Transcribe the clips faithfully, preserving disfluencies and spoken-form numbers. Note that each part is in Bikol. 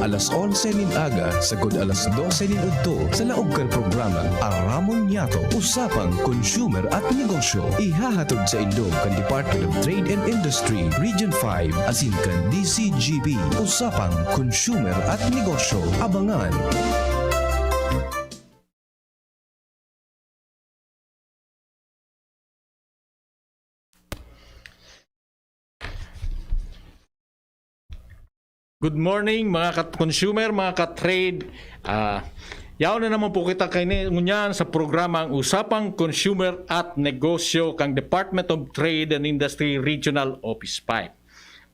Alas onse nin aga sagod alas dose nin udto sa laog kan programang Aramon Niyato, Usapang Consumer at Negosyo. Ihahatod sa indo kan Department of Trade and Industry, Region five, asin kan D C G B, Usapang Consumer at Negosyo. Abangan! Good morning, mga ka-consumer, mga ka-trade. Ah, yaon na naman po kita kaini ngunyan sa programang Usapang Consumer at Negosyo kang Department of Trade and Industry Regional Office five.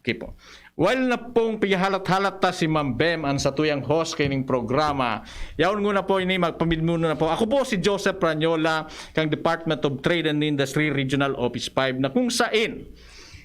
Okay po. While na pong pihalat-halat ta si Ma'am Bem, ang satuyang host kaining programa, yaon nguna po ini, magpamidmuno na po. Ako po si Joseph Ranyola, kang Department of Trade and Industry Regional Office five, na kung sain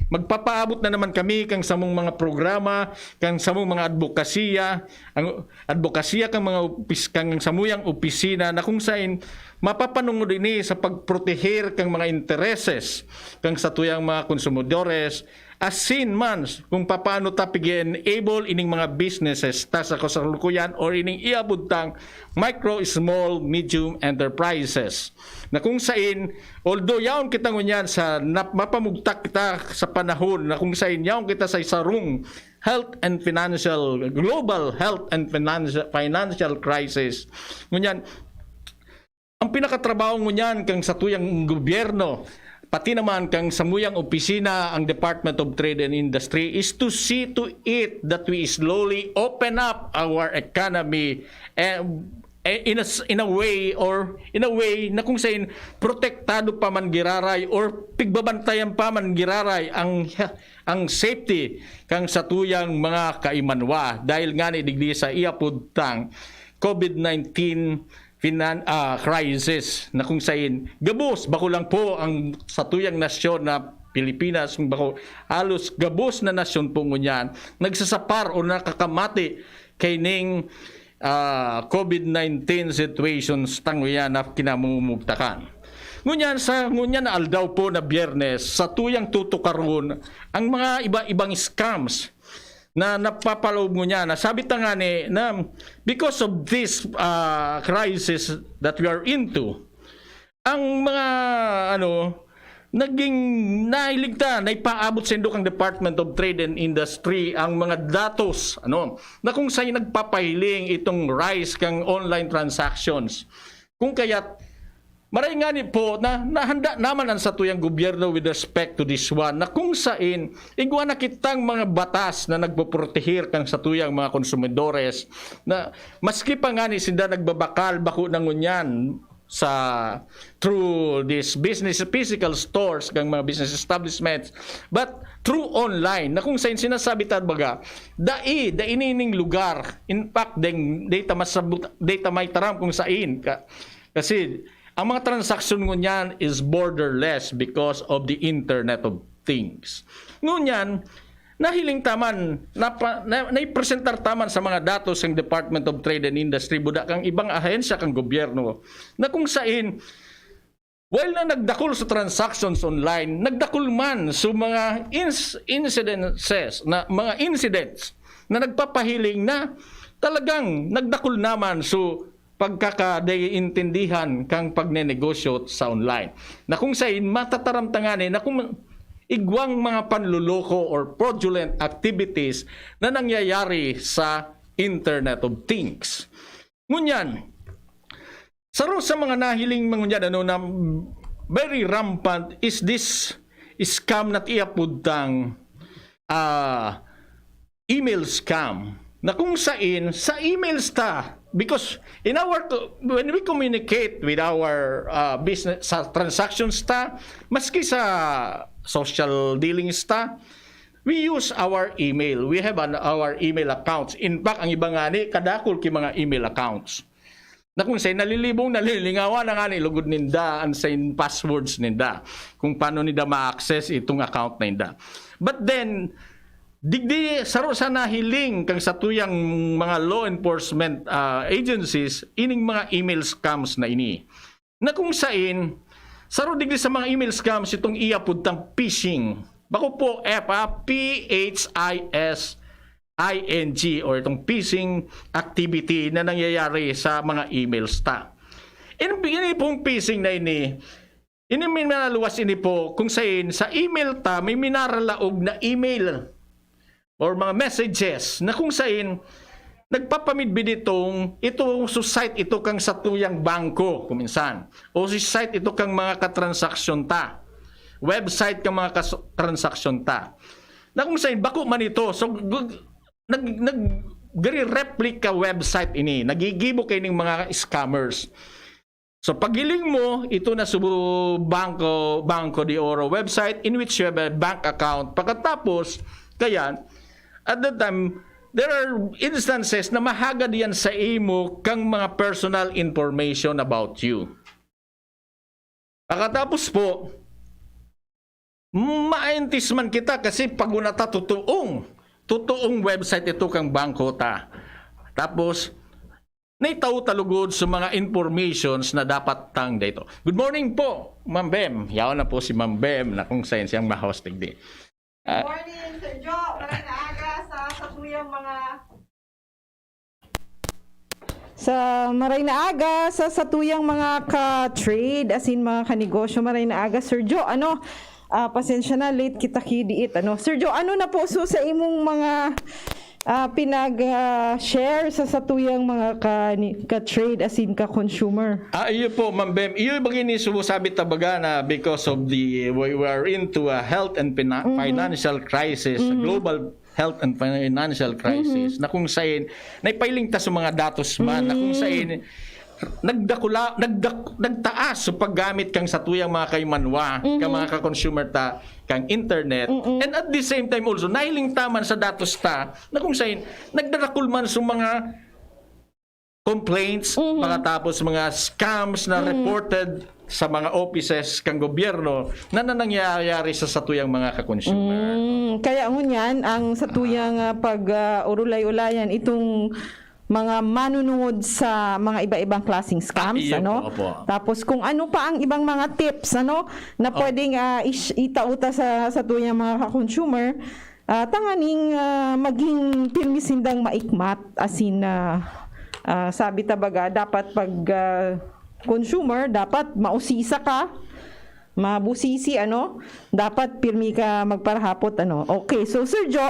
magpapaabot na naman kami kang samong mga programa, kang samong mga adbokasiya, ang adbokasiya kang mga opis-, kang samuyang opisina na kung sain mapapanungod ini sa pagproteher kang mga intereses kang satuyang mga konsumidores, asin man kung papaano ta pig-enable ining mga businesses ta sa kasalukuyan or ining iabot tang micro, small, medium enterprises. Na kung sain, although yaon kita ngunyan sa nap-, mapamugtak kita sa panahon na kung sain yaon kita sa isarong health and financial, global health and financial, financial crisis. Ngunyan, ang pinakatrabaho ngunyan kang satuyang gobyerno, pati naman kang samuyang opisina, ang Department of Trade and Industry, is to see to it that we slowly open up our economy, eh, eh, in a s-, in a way or in a way na kung sain protektado pa man giraray or pigbabantayan pa man giraray ang, ang safety kang satuyang mga kaimanwa dahil ngani digdi sa iapod tang COVID nineteen finan-, ah, crisis na kung sain gabos, bako lang po ang satuyang nasyon na Pilipinas, kung bako, halos gabos na nasyon po ngunyan nagsasapar o nakakamati kaining, ah, COVID nineteen situations ta ngunyan na kinamumugtakan. Ngunyan sa, ngunyan na aldaw po na Biyernes, satuyang tutukaron ang mga iba-ibang scams na napapaloob ngunyan. Nasabi ta ngani na because of this, ah, crisis that we are into, ang mga, ano, naging nailigta, naipaabot sa indo kang Department of Trade and Industry ang mga datos, ano, na kung saan nagpapahiling itong rise kang online transactions. Kung kaya't, maray ngani po na nahanda naman ang satuyang gobyerno with respect to this one, na kung sain igwa na kitang mga batas na nagpoproteher kan satuyang mga konsumidores, na maski pa ngani sinda nagbabakal, bako na ngunyan sa, through this business, physical stores, kang mga business establishments, but through online, na kung sain sinasabi ta baga, dai, dai nining lugar. In fact, dai, dai ta masabot, dai ta maitaram kung sain. Ka-, kasi ang mga transaksyon ngunyan is borderless because of the Internet of Things. Ngunyan, nahiling ta man, napa-, na, naipresentar ta man sa mga datos ng Department of Trade and Industry, buda kang ibang ahensya kang gobyerno, na kung sain, while na nagdakul sa transactions online, nagdakul man sa mga ins-, incidences, na, mga incidents na nagpapahiling na talagang nagdakul naman sa pagkakadaiintindihan kang pagnenegosyo sa online. Na kung sain, matataram ta ngani na kung igwang mga panloloko or fraudulent activities na nangyayari sa Internet of Things. Ngunyan, saro sa mga nahiling ngunyan, ano, na very rampant is this scam na iapod tang, ah, email scam. Na kung sain, sa emails ta, because in our co-, when we communicate with our, ah, business, sa transactions ta, maski sa social dealings ta, we use our email. We have an, our email accounts. In fact, ang iba ngani, kadakul ki mga email accounts. Na kung sain nalilibong, nalilingawan na ngani lugod ninda an sain passwords ninda, kung paano ninda ma-access itong account na inda. But then, digdi saro sa nahiling kang satuyang mga law enforcement, ah, agencies, ining mga email scams na ini. Na kung sain, saro digdi sa mga email scams itong iapod tang phishing. Bako po, F, ah, P H I S I N G or itong phishing activity na nangyayari sa mga emails ta. In, ini pong phishing na ini, ini minaluwas ini po kung sain sa email ta may minaralaog na email or mga messages na kung sain nagpapamidbid itong ito sa site ito kang satuyang bangko kuminsan o si site ito kang mga katransaksyon ta, website kang mga kas- transaksyon ta na kung sain bako man ito. So gu- nag nag gari replica website ini, nagigibo kay ning mga scammers. So paghiling mo, ito na subo bangko, Banco de Oro website in which you have a bank account. Pagkatapos, kaya, at that time, there are instances na mahagad yan sa imo kang mga personal information about you. Pagkatapos po, maintis man kita kasi pag unata totoong, totoong website ito kang bangko ta. Tapos, naitaw ta lugod sa mga informations na dapat tang dito. Good morning po, Ma'am Bem. Yaon na po si Ma'am Bem na kung sain siyang ma-host digdi. Ah. Morning, Sir Jo. Maray na aga sa satuyang mga sa maray na aga sa satuyang mga ka-trade, as in mga kanegosyo, maray na aga, Sir Jo. Ano, ah, pasensya na, late kita kidiit. Ano, Sir Jo, ano na po so sa imong mga ah, pinag-share sa satuyang mga ka, ka-trade as in ka-consumer? Ah, iyo po, Ma'am Bem. Iyo bang ini subo sabi ta baga na because of the we, we are into a health and pina- financial crisis, a global health and financial crisis na kung sain naipailing ta sa mga datos man na kung sain nagdakula nagdak, nagtaas sa paggamit kang satuyang mga kaimanwa, kang mga ka-consumer ta kang internet, and at the same time also nahiling ta man sa datos ta na kung sain nagdarakol man sa mga complaints, pagkatapos mga scams na reported sa mga offices kang gobyerno na, na nangyayari sa satuyang mga ka-consumer. Mm, kaya ngunyan ang satuyang ah, pag ah, urulay-ulayan itong mga manunungod sa mga iba-ibang klaseng scams, Ah, iyo ano? po, opo. Tapos kung ano pa ang ibang mga tips, ano, na Oh. pwedeng ah, ish- itauta sa satuyang mga ka-consumer, ah, tanganing ah, maging pirmi sindang maikmat, as in, ah, ah, sabi ta baga, dapat pag ah, consumer, dapat mausisa ka, mabusisi, ano, dapat pirmi ka magparahapot, ano. Okay, so Sir Jo,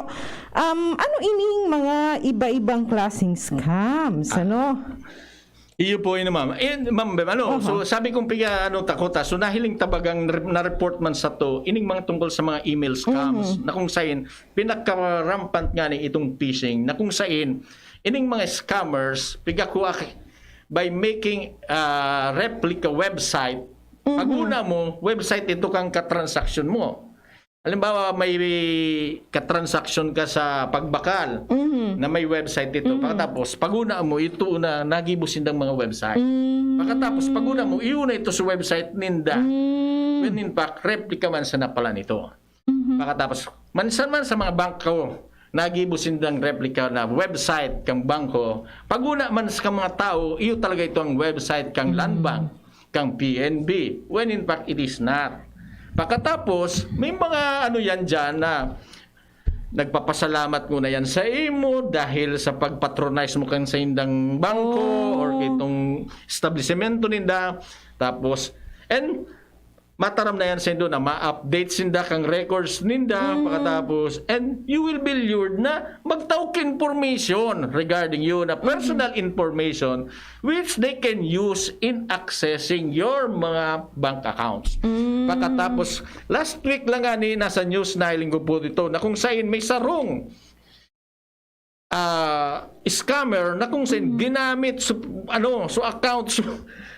um, ano ining mga iba-ibang klaseng scams, ano? Iyo po, yun, ma'am. Eh, ma'am, Bem, ano, Aha. so sabi kong piga, ano, takota. So nahiling tabagang re- na-report man sa to, ining mga tungkol sa mga email scams Mhm. na kung sain, pinaka-rampant nga ni itong phishing, na kung sain, ining mga scammers, pigakuha by making uh, replica website, Mhm. paguna mo, website ito kang katransaksyon mo. Halimbawa, may katransaksyon ka sa pagbakal Mhm. na may website ito. Mhm. Pagkatapos, paguna mo, ito na nagibo sindang mga website. Mm. Pagkatapos, paguna mo, iuna ito sa website ninda. Mm. When in fact, replica man sana pala nito. Mhm. Pagkatapos, mansan man sa mga bangko, nagibo sindang replica na website kang bangko. Paguna man sa mga tao, iyo talaga ito ang website kang Mhm. Land Bank, kang P N B, when in fact, it is not. Pagkatapos, may mga ano yan dyan na nagpapasalamat muna yan sa imo dahil sa pagpatronize mo kan sa indang bangko Oh. or itong establisemento ninda. Tapos, and mataram na yan sa indo na ma-update sinda kang records ninda Mm. pagkatapos, and you will be lured na magtao ka information regarding you na personal Mm. information which they can use in accessing your mga bank accounts. Mm. Pagkatapos, last week lang nga ni nasa news na linggo po dito na kung sain may sarong ah, scammer na kung saan Mhm. ginamit su, ano, su account, su,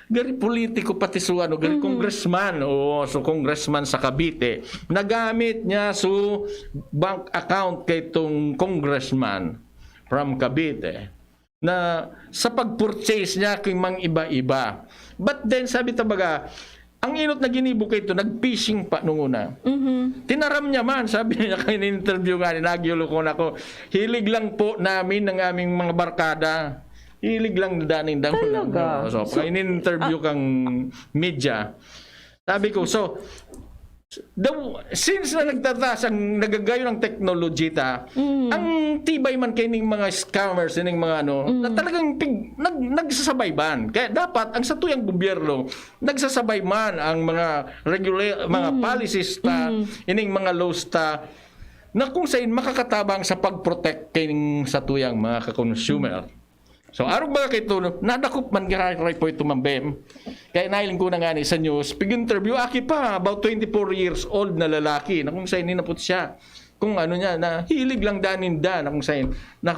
gari politiko pati su, ano, gari Mhm. congressman, o su congressman sa Cavite. Nagamit niya su bank account kay itong congressman from Cavite na sa pag-purchase niya kay mang iba-iba. But then, sabi ta baga, ang inot na ginibo kay ito, nag-phishing pa nung una. Mhm. Tinaram niya man, sabi niya, kaya in-interview nga, nagyulukon ako. Hilig lang po namin ng aming mga barkada. Hilig lang daning damo lang. Talaga? No? So, So, pag in-interview ah, kang media, sabi ko, so, The, since na nagtataas ang nagagayon ng technology ta, ang tibay man kaining mga scammers, ining mga ano, na talagang pig, nag, nagsasabay man. Kaya dapat ang satuyang gobyerno, nagsasabay man ang mga regula-, mga policies ta, ining mga laws ta, na kung sain makakatabang sa pag-protect kaining satuyang mga ka-consumer. So, arog baga kaito, no? Nadakop man giraray po ito, Ma'am Bem. Kaya nahiling ko na nga ni sa news, pig-interview, aki pa, about twenty-four years old na lalaki, na kung sain ninapot siya. Kung ano niya, na hilig lang danin da, na kung sain, na,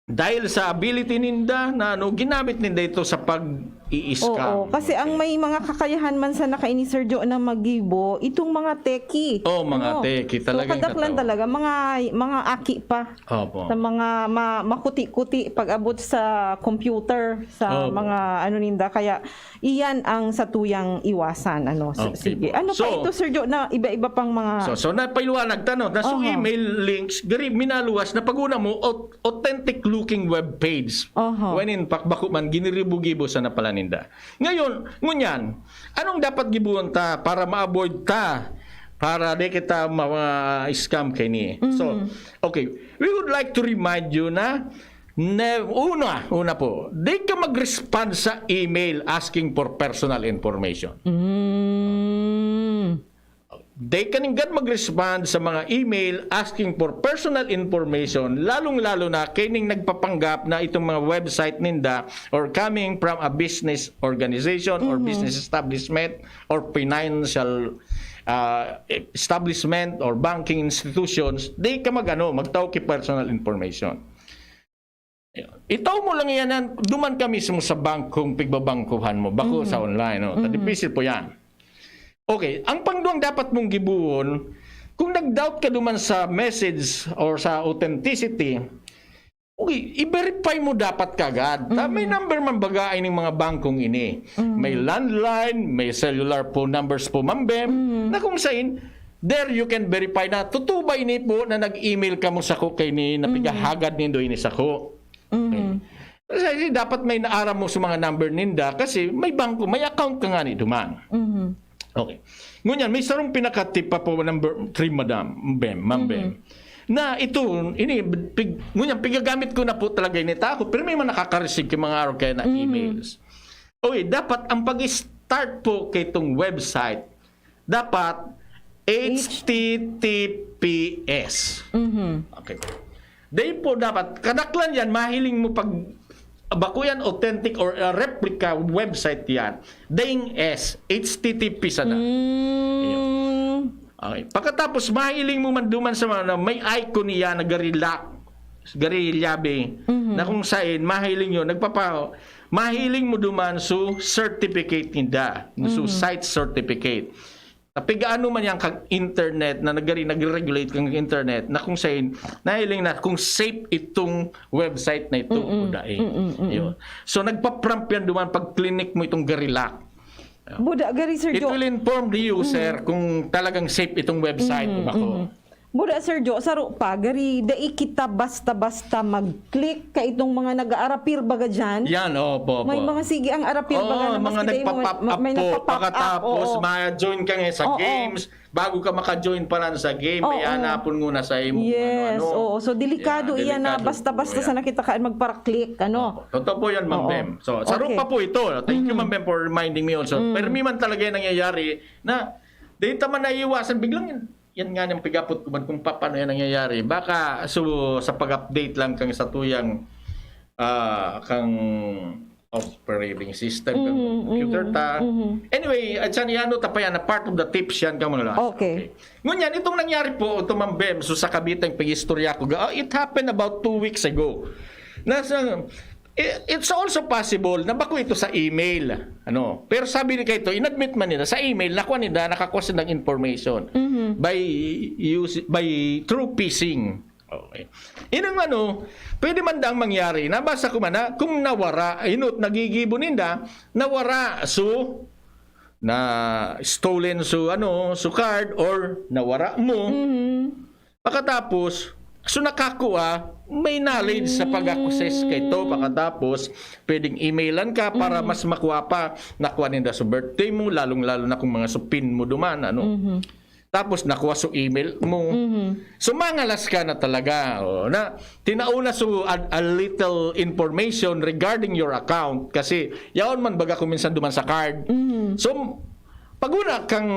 dahil sa ability ninda, na ano, ginamit ninda ito sa pag-i-scam. Oo, kasi ang may mga kakayahan man sana kaini, Sir Jo, na magibo, itong mga techie. Oh, mga Ano? techie, So, talagang kadaklan totoo. talaga, mga, mga aki pa. Opo. Sa mga ma-, makuti-kuti pag-abot sa computer, sa Opo. mga ano ninda. Kaya, iyan ang satuyang iwasan. Ano? S-, Okay sige. po. Ano pa So, ito, Sir Jo, na iba-iba pang mga so, so, napaliwanag ta, no? Na so Oho. email links, gari, minaluwas na pag-una mo, au-, authentic looking web page. Oho. When in fact, bako man, giniribo-gibo sana pala ninda. Ngayon, ngunyan, anong dapat gibuon ta para ma-avoid ta? Para di kita ma-, ma-scam kaini. So, okay. We would like to remind you na ne-, una, una po, di ka mag-respond sa email asking for personal information. Mm. Di ka ninggad mag-respond sa mga email asking for personal information, lalong-lalo na kaining nagpapanggap na itong mga website ninda or coming from a business organization or business establishment or financial, ah, establishment or banking institutions, di ka mag-ano, magtao ki personal information. Itaw mo lang yan, yan, duman ka mismo sa bangkong pigbabangkuhan mo, bako Mhm. sa online, no? Mhm. Dipisil po yan. Okay, ang pangduwang dapat mong gibuon, kung nag-doubt ka duman sa message or sa authenticity, okay, i-verify mo dapat kagad. Ta, may Mhm. number man baga ining mga bangkong ini. Mhm. May landline, may cellular phone numbers po, Ma'am Bem, Mhm. na kung sain, there you can verify na totoo ba ini po na nag-email kamo sako kaini na Mhm. pigahagad nindo ini sako? Mhm. Okay. Kasi dapat may naaram mo sa mga number ninda kasi may bangko, may account ka nga ni duman. Mhm. Okay. Ngunyan, may sarong pinaka-tip pa po, number three, Madam Bem, Ma'am Bem. Mhm. Na ito, ini, pig-, ngunyan, pigagamit ko na po talaga ini ta ako, pero may mga nakaka-receive kay mga araw kaya na Mhm. emails. Okay, dapat ang pag-start po kay itong website, dapat H T T P S. Mhm. Okay. Dahil po dapat, kadaklan yan, mahiling mo pag bako yan authentic or, uh, replica website yan. Daing S, H T T P sana. Mm. Okay. Pagkatapos, mahiling mo man duman sa mga, may icon niya na gari lock, gari lyabe, Mhm. na kung sain, mahiling yun, nagpapa-, mahiling mo duman so certificate ninda, so Mhm. site certificate. Tapigaano man yan kang internet na nagari-, nagre-regulate kang internet na kung sain, nahiling na kung safe itong website na ito Mm-mm. o dai. Mm-mm, mm-mm. Yun. So, nagpa-prompt yan duman pag clinic mo itong gari lock. Buda, gari, Sir It Jo. will inform the user Mm. kung talagang safe itong website Mm, o bako. mm. Buda, Sir Jo, saro pa, gari, dai kita basta-basta mag-click ka itong mga nag-aarapir baga dyan. Yan, opo, opo. May mga sige ang arapir Oo, baga na mga maski dai mo, nagpa-pop ma-, up may po. nagpa-pop up, Pagkatapos, oo. ma-join ka nga sa Oo. games. Bago ka maka-join pa lang sa game, may Oo. hanapon muna sa imo kung Yes, ano-ano. oo. So, delikado Yeah, iyan na delikado basta-basta po yan. sana kita ka magpara-click, ano? Opo. Totoo po yan, Ma'am Oo. Bem. So, saro Okay. pa po ito. Thank you, Mhm. Ma'am Bem, for reminding me also. Mm. Pero may man talaga yan nangyayari na di ta man naiiwasan. Biglang yan, yan nga niyang pigapot ko man kung paano yan nangyayari. Baka, so, sa pag-update lang kang satuyang, ah, kang operating system, kang Mhm, computer mhm, ta. mhm. Anyway, at siya niya, ano, ta pa yan, na part of the tips yan, kang mga lawas. Okay. Ngunyan, itong nangyari po, ito, Ma'am Bem, so sa Cavite, ang pag-istorya ko, ga-, it happened about two weeks ago. Nasa, i-, it's also possible na bako ito sa email. Ano? Pero sabi ni kaito, inadmit man nila, sa email, nakuha nila, nakakuha sila ng information Mhm. by use, by through phishing. Okay. Inang ano, pwede man daang mangyari, nabasa ko man na, kung nawara, inot, nagigibo ninda, nawara, so, na stolen, so, ano, so card, or nawara mo. Mhm. Pagkatapos, So, nakakua, may knowledge sa pag-access kay to. Pakatapos, pwedeng emailan ka para mas makuha pa. Nakuha ninda sa birthday mo, lalong-lalo na kung mga supin mo duman, ano. Tapos, nakuha sa email mo. So, mangalas ka na talaga. Oh, na, tinauna so a, a little information regarding your account. Kasi, yaon man baga kung minsan duman sa card. So, pag una kang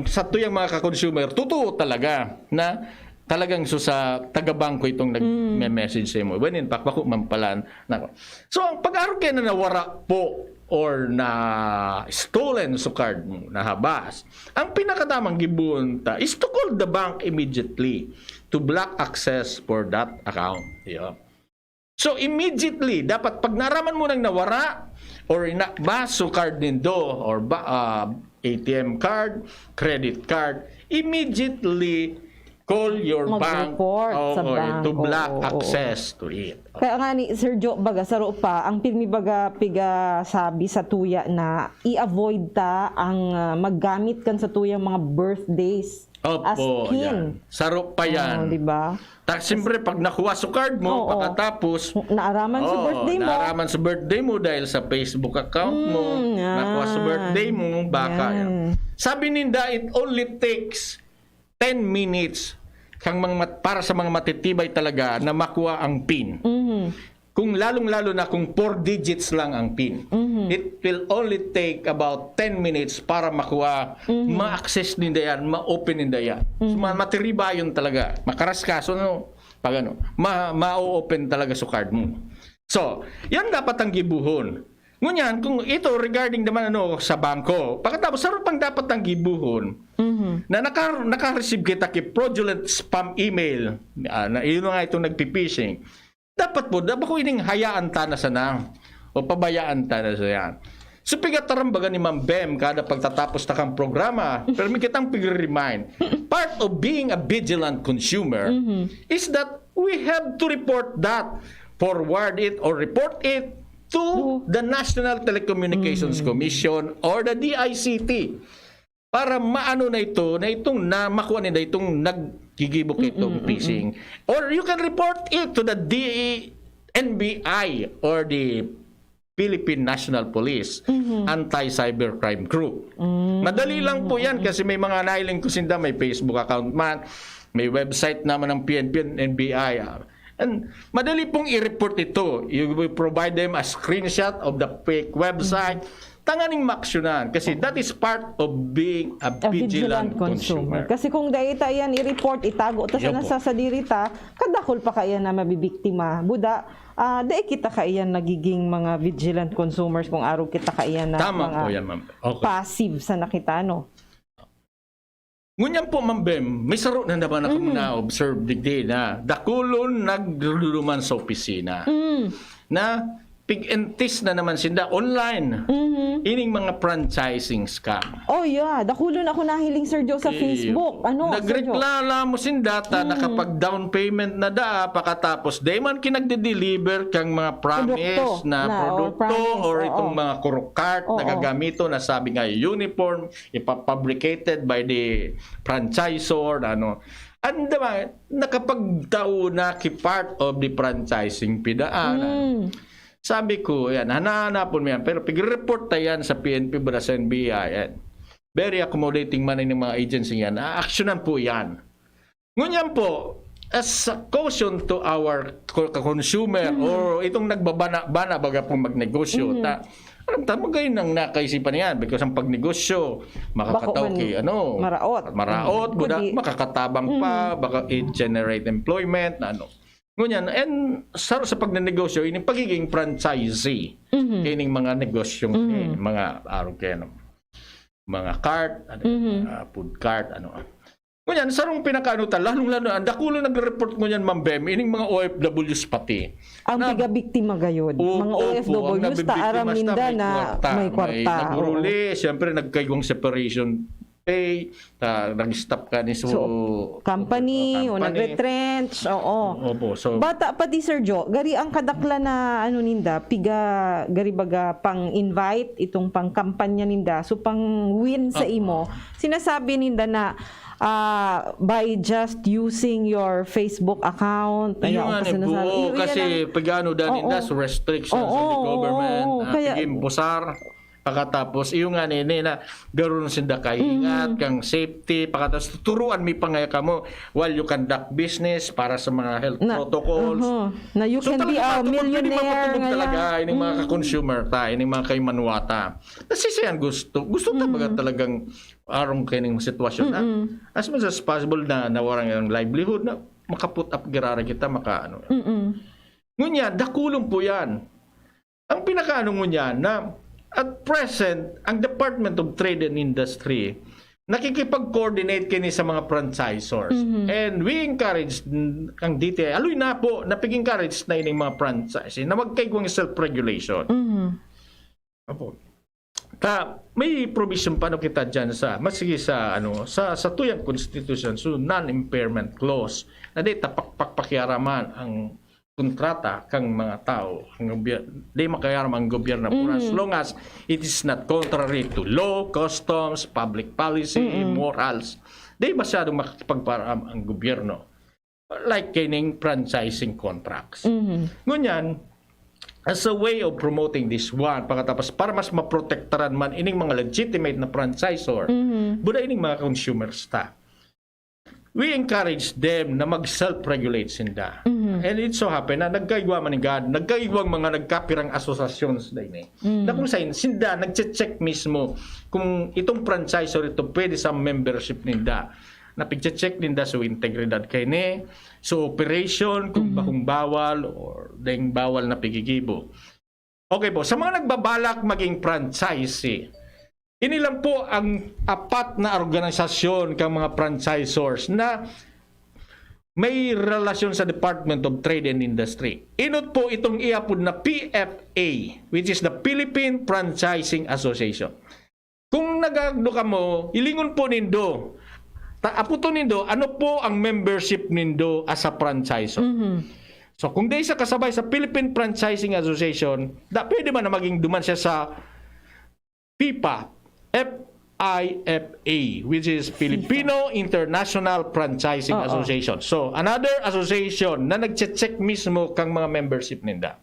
sa tuyang mga ka-consumer, totoo talaga na talagang so sa taga-bangko itong nagme-message sa imo. When in fact, bako man pala. Nako. So, ang pag-arog kaya na nawara po or na stolen sa card mo, nahabas, ang pinakatamang gibuon ta is to call the bank immediately to block access for that account. Yun. So, immediately, dapat pag naaraman mo nang nawara or inakbas so card nindo or ba, ah, A T M card, credit card, immediately call your bank. Mag-report sa Oo, bank. to block Oo, oo. access to it. Kaya nga ni Sir Joe, baga, saro pa, ang pirmi baga piga sabi sa tuya na i-avoid ta ang, ah, maggamit kan sa tuyang mga birthdays Opo, as pin. yan. Saro pa yan. Oo, di ba? Ta, siyempre, pag nakuha sa card mo, Oo. pagkatapos, Naaraman sa Oo, birthday mo. naaraman sa birthday mo dahil sa Facebook account mo, Mm, nakuha sa yan. birthday mo, baka Yan. yan. Sabi ninda, it only takes ten minutes kang mga mat-, para sa mga matitibay talaga na makuha ang pin. Mhm. Kung lalong-lalo na kung four digits lang ang pin, Mhm. it will only take about ten minutes para makuha, Mhm. ma-access ninda yan, ma-open ninda yan. So, Mhm. ma-, matiriba yun talaga. Makaraskaso, no? Pag ano, ma-, ma-open talaga sa card mo. So, yan dapat ang gibuhon. Ngunyan, kung ito regarding naman ano sa bangko, pagkatapos, saro pang dapat ang gibuhon Mhm. na naka-, naka-receive kita ki fraudulent spam email, ah, na yun nga itong nagpi-phishing. Dapat po, dapat ko ining hayaan ta na sana o pabayaan ta na sana. So, pigataram baga ni Ma'am Bem, kada pagtatapos ta kang programa, pero may kitang pigre-remind. Part of being a vigilant consumer Mhm. is that we have to report that, forward it or report it to To? the National Telecommunications Mhm. Commission or the D I C T para maano na ito, na itong na makuha nila itong naggigibo kay itong Mm, mm, mm, phishing. Or you can report it to the D N B I or the Philippine National Police Mhm. Anti-Cybercrime Group. Mm. Madali lang po yan kasi may mga nailing ko sinda, may Facebook account man, may website naman ng P N P, N B I. Ah. And madali pong i-report ito. You will provide them a screenshot of the fake website. Tanganing maaksyonan. Kasi that is part of being a, A vigilant vigilant consumer. consumer. Kasi kung dai ta yan i-report, itago ta Yun sana po. sa sadiri ta, kadakol pa kaya na mabibiktima. Buda, ah, dai kita kaya nagiging mga vigilant consumers kung arog kita kaya na Tama mga po yan, ma'am. Okay. passive sa nakita, no? Ngunyan po, Ma'am Bem, may saro na naman ako Mhm. na-observe digdi na dakulon nagduduman sa opisina Mm. na pig-entis na naman sinda online. Mhm. Ining mga franchising scam. Oh, yeah. Dakulon ako nahiling, Sir Joe, sa Iyo. Facebook. Ano, Sir Joe? Nagreklamo sinda ta Mm. nakapag-down payment na daa, pakatapos, di man kinagde-deliver kang mga promise Produkto na na, or produkto promise, or oo. itong mga kurukart na Oo. gagamito na sabi nga uniform, ipapabricated by the franchisor, ano. Ang dama, nakapagtao na ki part of the franchising pidaan. Mm. Sabi ko, yan, hanahanapon mo yan. Pero pag-report ta yan sa P N P ba, sa N B I, yan. Very accommodating man yung mga agency yan. Aaksyonan po yan. Ngunyan po, as a caution to our co-, consumer Mhm. or itong nagbabana-bana baga pong magnegosyo, Mhm. ta, alam ta, magayon ang nakaisipan niyan because ang pagnegosyo, Bako makakatao man ki, ano, maraot. maraot, Mhm. buda, Kundi makakatabang pa, Mhm. baka i-generate employment, na ano. Ngunyan, and sa, sa pagnenegosyo, ini pagiging franchisee, Mhm. kining mga negosyong, Mhm. eh, mga arog kaya, no? Mga cart, ano, Mhm. ah, food cart, ano. Ngunyan, sarong pinakaano ta, lalong-lalo, ang dakulo nagre-report ngunyan, Ma'am Bem, ining mga O F Ws pati. Ang Na pigabiktima gayod, Oo, mga opo, ang O F Ws, ta nabibiktima aram ta, ninda may na kwarta, may may kwarta, oo. naguruli, siyempre, nagkaigwang separation pay, ta, nag-stop ka ni so, So, company, o company. nag-retrench, oo. Opo, so Bata pati, Sir Joe, gari ang kadakla na, ano ninda, piga-, gari baga pang-invite, itong pang-kampanya ninda, so pang-win sa Opo. imo, sinasabi ninda na ah, by just using your Facebook account. Kaya Iyo ako nga ni, kasi nasabi, buo, iyo, kasi yan ang pag-ano, daan Oo. inda, so restrictions Oo, of the government, oo, ah, kaya piging busar. Pagkatapos, iyo nga ni, ni na, garo na sinda kaingat, Mm. kang safety, pagkatapos, tuturuan mi pa nga kamo, while you conduct business, para sa mga health Na, protocols. aha. Na you So, can be talaga a matubod, pwede millionaire matubod talaga, ngayon. ining mga Mm. ka-consumer ta, ining mga kaimanwa ta. Nasisiyan gusto. Gusto ta Mm. baga talagang arong kaining sitwasyon na, Mm-mm. as much as possible na nawaran ang livelihood, na maka-put up giraray kita, maka-ano. Mm-mm. Ngunyan, dakulon po yan. Ang pinakaano ngunyan na, at present, ang Department of Trade and Industry, nakikipag-coordinate kini sa mga franchisors. Mhm. And we encourage, mm, ang D T I, aloy na po, na pig-encourage na ining mga franchise na magkaigwang self-regulation. Mhm. Apo. Ta, may provision pa no kita dyan sa, maski sa, ano, sa, sa tuyang constitution, so non-impairment clause, na di tapakpak pakiaraman ang kontrata kang mga tao, ang gobyer-, di makiaram ang gobyerno for as Mhm. long as it is not contrary to law, customs, public policy, Mm-mm. morals. Di masyadong makakipagpaaram ang gobyerno. Like kining franchising contracts. Mhm. Ngunyan, as a way of promoting this one, pagkatapos para mas maprotektaran man ining mga legitimate na franchisor, Mhm. buda ining mga consumers ta. We encourage them na mag-self-regulate sinda. Mhm. And it so happen na nagkaigwa man nga, nagkaigwang mga nagkapirang asosasyon sa ini. Mm. Na kung saan, sinda nagche-check mismo kung itong franchisor ito pwede sa membership ninda. Na pigche-check ninda so integridad kaini, so operation, kung Mhm. bakong bawal or ding bawal na pigigibo. Okay po, sa mga nagbabalak maging franchisee, ini lang po ang apat na organisasyon kang mga franchisors na may relasyon sa Department of Trade and Industry. Inot po itong iapod na P F A, which is the Philippine Franchising Association. Kung nagagdo kamo, ilingon po nindo, ta-, aputon nindo, ano po ang membership nindo as a franchisor? Mhm. So, kung di siya kasabay sa Philippine Franchising Association, da, pwede man na maging duman siya sa FIFA, F I F A, which is FIFA. Filipino International Franchising Oo. Association. So, another association na nagche-check mismo kang mga membership ninda.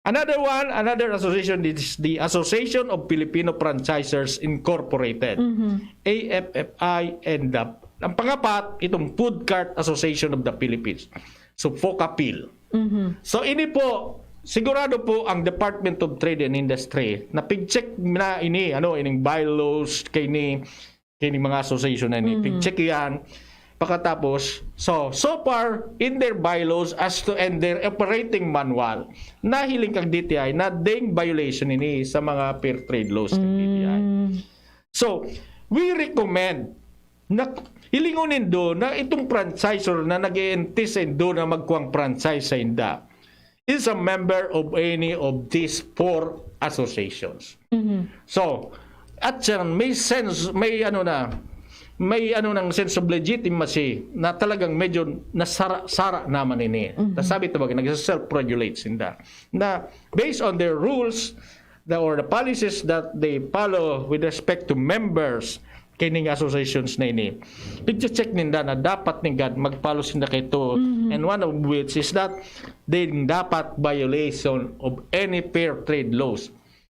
Another one, another association is the Association of Filipino Franchisers Incorporated, Mhm. A F F I, and the, ang pangapat, itong Food Cart Association of the Philippines. So, FOCAPHIL. Mhm. So, ini po, sigurado po ang Department of Trade and Industry na pig-check na ini, ano, ining bylaws, kay ni, kay ni mga association na ini, Mhm. pig-check yan. Pagkatapos, so, so far, in their bylaws as to, and their operating manual, nahiling kag D T I na ding violation ini sa mga fair trade laws ng D T I. Mm. So, we recommend na hilingon nindo na itong franchisor na nag-e-entice saindo na magkuang franchise sainda is a member of any of these four associations. Mhm. So, at yan, may sense, may ano na, may ano ng sense of legitimacy na talagang medyo nasara-sara naman ini. Mhm. Tas sabi, tawag, nagsa-self-regulate sinda. Na based on their rules, the, or the policies that they follow with respect to members, kining associations na ini, pigche-check ninda na dapat ninggad mag-follow sinda kay ito. Mhm. And one of which is that din dapat violation of any fair trade laws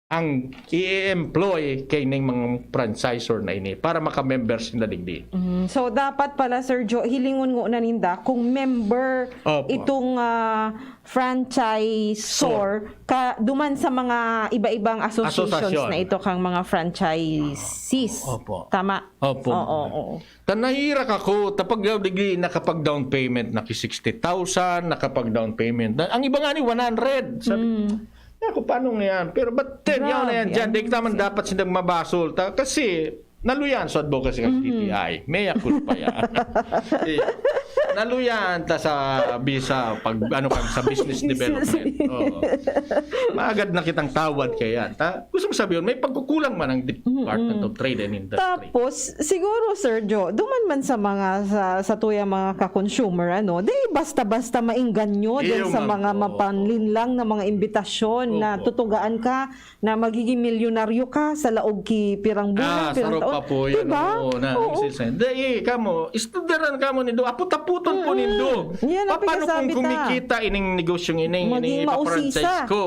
ang i-employ kay ning mga franchisor na ini para maka-member sila digdi. Mm. So, dapat pala, Sir Joe, hilingon ngona ninda kung member Opo. itong, ah, franchisor Sure. ka, duman sa mga iba-ibang associations Asosasyon. na ito kang mga franchisees. Opo. Tama? Opo. Oo, oo. Ta nahirak ako, tapag daw digdi nakapag-down payment na ki sixty thousand, nakapag-down payment. Na, ang iba nga ni one hundred. Sabi, Mm. "Ako, paano nga yan?" Pero but then, yun na yan Grabe, dyan. ano Di naman kasi dapat silang mabasol. Ta, kasi, naluyan sa advocacy ng Mhm. D T I. Mea culpa yan. Eh, naluyan ta sa bisa, pag, ano, pag sa business Business. development. Oo. Maagad na kitang tawad kaya. Ta, gusto mo sabihin, may pagkukulang man ang Department Mm-mm. of Trade and Industry. Tapos, siguro, Sir Joe, duman man sa mga, sa, sa tuyang mga ka-consumer, ano, di basta-basta maengganyo din Iyo sa man mga po. mapanlinlang na mga imbitasyon na Opo. tutugaan ka na magiging milyonaryo ka sa laog ki pirang bulan, Ah, pirang sarong taon. Apo, yan, Diba? oo, na, Oo. ang sales na. Dai, kamo, estudiaran kamo nindo, apot-aputon po Mm-mm. nindo. Yan ang Paano kung pinasabi ta. kumikita ining negosyong ini, Maging ini ipa-franchise mausisa. ko?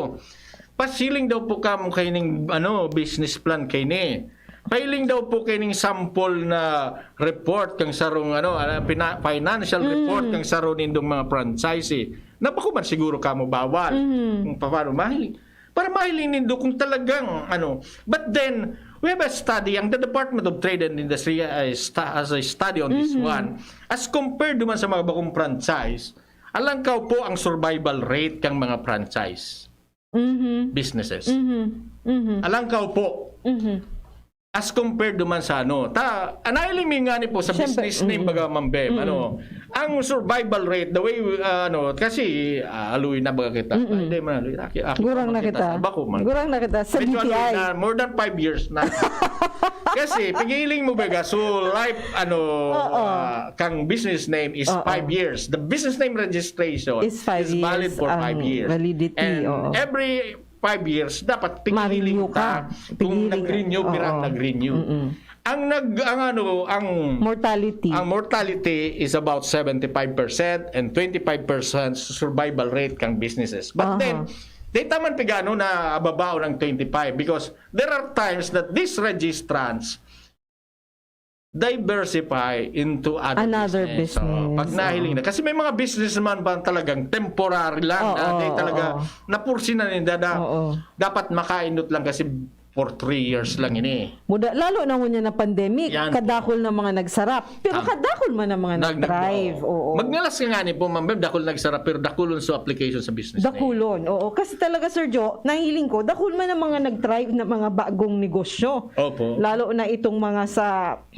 Pasiling daw po kamo kaining, ano, business plan kaini. Pahiling daw po kaining sample na report kang sarong, ano, ah, pina-, financial Mm. report kang saro nindong mga franchisee. Na bako man siguro kamo bawal. Mm. Kung paano mahiling. Para mahiling nindo kung talagang, ano. But then, we have a study, ang the Department of Trade and Industry ay sta-, has a study on this Mhm. one. As compared naman sa mga bakong franchise, alangkaw po ang survival rate kang mga franchise Mhm. businesses. Mhm. Mhm. Alangkaw po. Mhm. As compared naman sa ano, ta, anahiling mi ngani po sa Siyempre, business name, mm. baga, Ma'am Bem, Mm. ano, ang survival rate, the way, uh, ano, kasi, ah, aloy na baga kita. Mm-mm. Ay, di man aloy. Aki-, aki Gurang naman na kita. kita. Bako man. Gurang na kita sa Medyo aloy B P I. na, more than five years na. Kasi, pigiling mo baga, so life, ano, Oo. ah, kang business name is Oo. five years. The business name registration Is five is valid years for ang five years. validity, And oo. every five years, dapat pigiling Ma-renew ka. ka. Kung Pigiling ka. nag-renew, pirang Oo. nag-renew. Mm-mm. Ang nag-, ang ano, ang Mortality. ang mortality is about seventy-five percent and twenty-five percent survival rate kang businesses. But Aha. then, data man pigano na ababao ng twenty-five because there are times that these registrants diversify into other Another business. So, business, pag nahiling oo. na. Kasi may mga business naman ba talagang temporary lang, Oo, na di talaga oo. napursi na ninda na Oo. dapat makaindot lang kasi for three years lang ini. Muda, lalo na ngunyan na pandemic, Yan. kadakol na mga nagsarap. Pero Tama. kadakol man ang mga Nag-, nag-, nag-drive. oo. Oo. Magnalas ka nga ni po, Ma'am Beb, dakol nagsarap, pero dakulon so application sa business na Dakulon, oo. Kasi talaga, Sir Jo, nahiling ko, dakol man ang mga nag-thrive na mga bagong negosyo. Opo. Lalo na itong mga sa,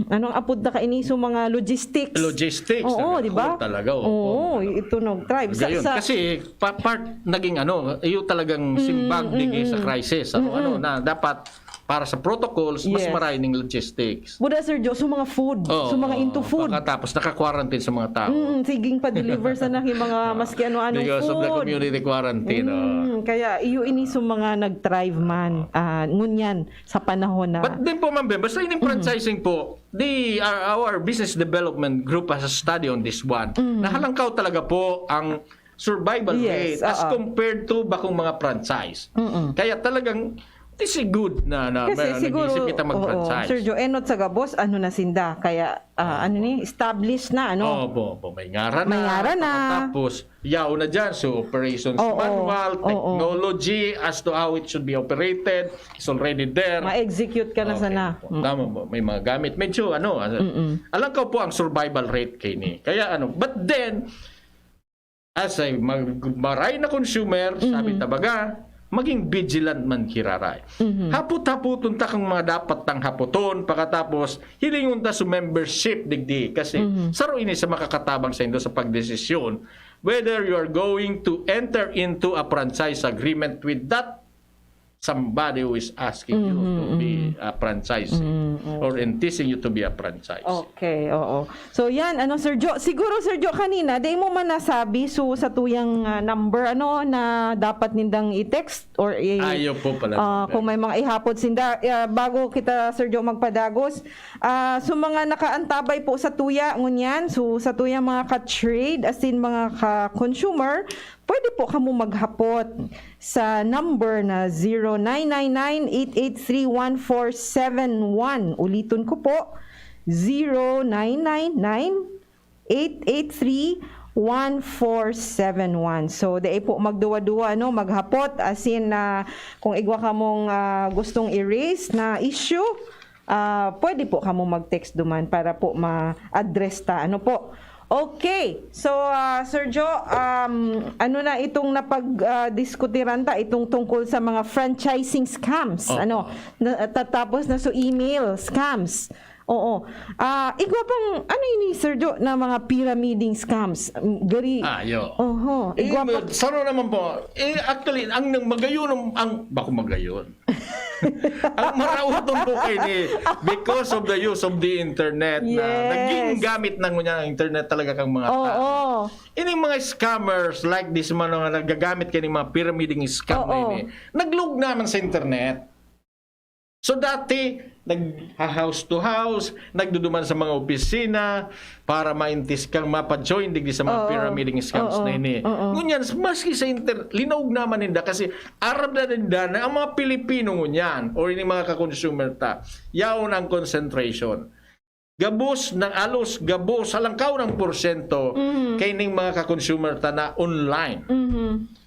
anong apod na kaini, so mga logistics. Logistics, Oo, talaga. di ba? Oo, talaga, opo. Oo, ito nag-thrive. Sa, Gayon. sa Kasi pa-, part naging ano, iyo talagang Mm, simbag digdi sa mm-mm. crisis. Ano, Mm-mm. ano, na dapat para sa protocols, mas Yes. maray ning logistics. Buda, Sir Jo, so mga food, Oo, so mga into food. pagkatapos naka-quarantine sa mga tao. Mm, siging pa-deliver sana yung mga maski ano-anong Because of the food. community quarantine, oh. Mm, kaya iyo ini so mga nag-thrive man, ah, ngunyan sa panahon na But din po, Ma'am Bem, basta ining Mm. franchising po, the, our, our business development group has a study on this one. Mm. Na halangkaw talaga po ang survival Yes, rate as oo. compared to bakong mga franchise. Mm-mm. Kaya talagang, this is good na, na Kasi may, siguro, nag-iisip kita oo, mag-franchise. Sir Jo, enot sa gabos, ano na sinda? Kaya, ah, ano ni, established na, ano? Opo, opo. May ngaran na. May ngaran na. Tapos, yaw na dyan. So, operations Oo, manual, oo. technology, as to how it should be operated, is already there. Ma-execute ka na Okay sana. po. Mm. Tama po. May mga gamit. Medyo, ano, ah, Mm-mm. alangkaw po ang survival rate kaini. Kaya, ano, but then, as a mag-, maray na consumer, sabi Mhm. tabaga, maging vigilant man giraray. Mhm. Hapot-hapoton ta kang mga dapat tang hapoton, pakatapos hilingon ta sa membership digdi. Kasi Mhm. saro ini sa makakatabang sa indo sa pagdesisyon whether you are going to enter into a franchise agreement with that somebody who is asking you to Mhm, be mhm. a franchisee Mhm, mhm. or enticing you to be a franchisee. Okay, oo. So yan, ano, Sir Jo, siguro, Sir Jo, kanina, di mo man nasabi, so sa tuyang, ah, number, ano, na dapat nindang i-text or i- Ayo po pala, ah, sir. kung may mga ihapod sinda, ah, bago kita, Sir Jo, magpadagos, ah, so mga nakaantabay po sa tuya, ngunyan, so sa tuyang mga ka-trade, as in mga ka-consumer, pwede po kamo maghapot sa number na zero nine nine nine, eight eight three, one four seven one. Uliton ko po, zero nine nine nine, eight eight three, one four seven one. So, dai po magduwa-duwa, ano, maghapot. As in, ah, kung igwa kamong, ah, gustong i-raise na issue, ah, pwede po kamo mag-text duman para po ma-address ta. Ano po? Okay. So, ah, Sir Jo, um, ano na itong napag, ah, diskutiran ta, itong tungkol sa mga franchising scams? Opo. Ano? Na, ta-, tapos na so email scams. Oo. Ah, igwa pang, ano ini, Sir Jo, na mga pyramiding scams? Mm, gari. Ah, yo. Oho. Eh, Igwa pa ma-, saro naman po. Eh, actually, ang nang magayon, ang, ang, bako magayon. Ang marauton po kaini, because of the use of the internet na Yes. naging gamit na ngunyan ang internet talaga kang mga Oo. tao. Ining mga scammers like this, mga nga nagagamit kaini mga pyramiding scam na Oo. ini, naglog naman sa internet. So dati, nag-house to house, nagduduman sa mga opisina para maintis kang mapa-join digdi sa mga Oo. pyramiding scams Oo. na ini. Oo. Ngunyan, maski sa inter, linaog naman ninda kasi aram na ninda na ang mga Pilipino ngunyan or ining mga ka-consumer ta, yaon ang concentration. Gabos na alos, gabos, halangkaw ng porsyento Mhm. kay ning mga ka-consumer ta na online. Mhm.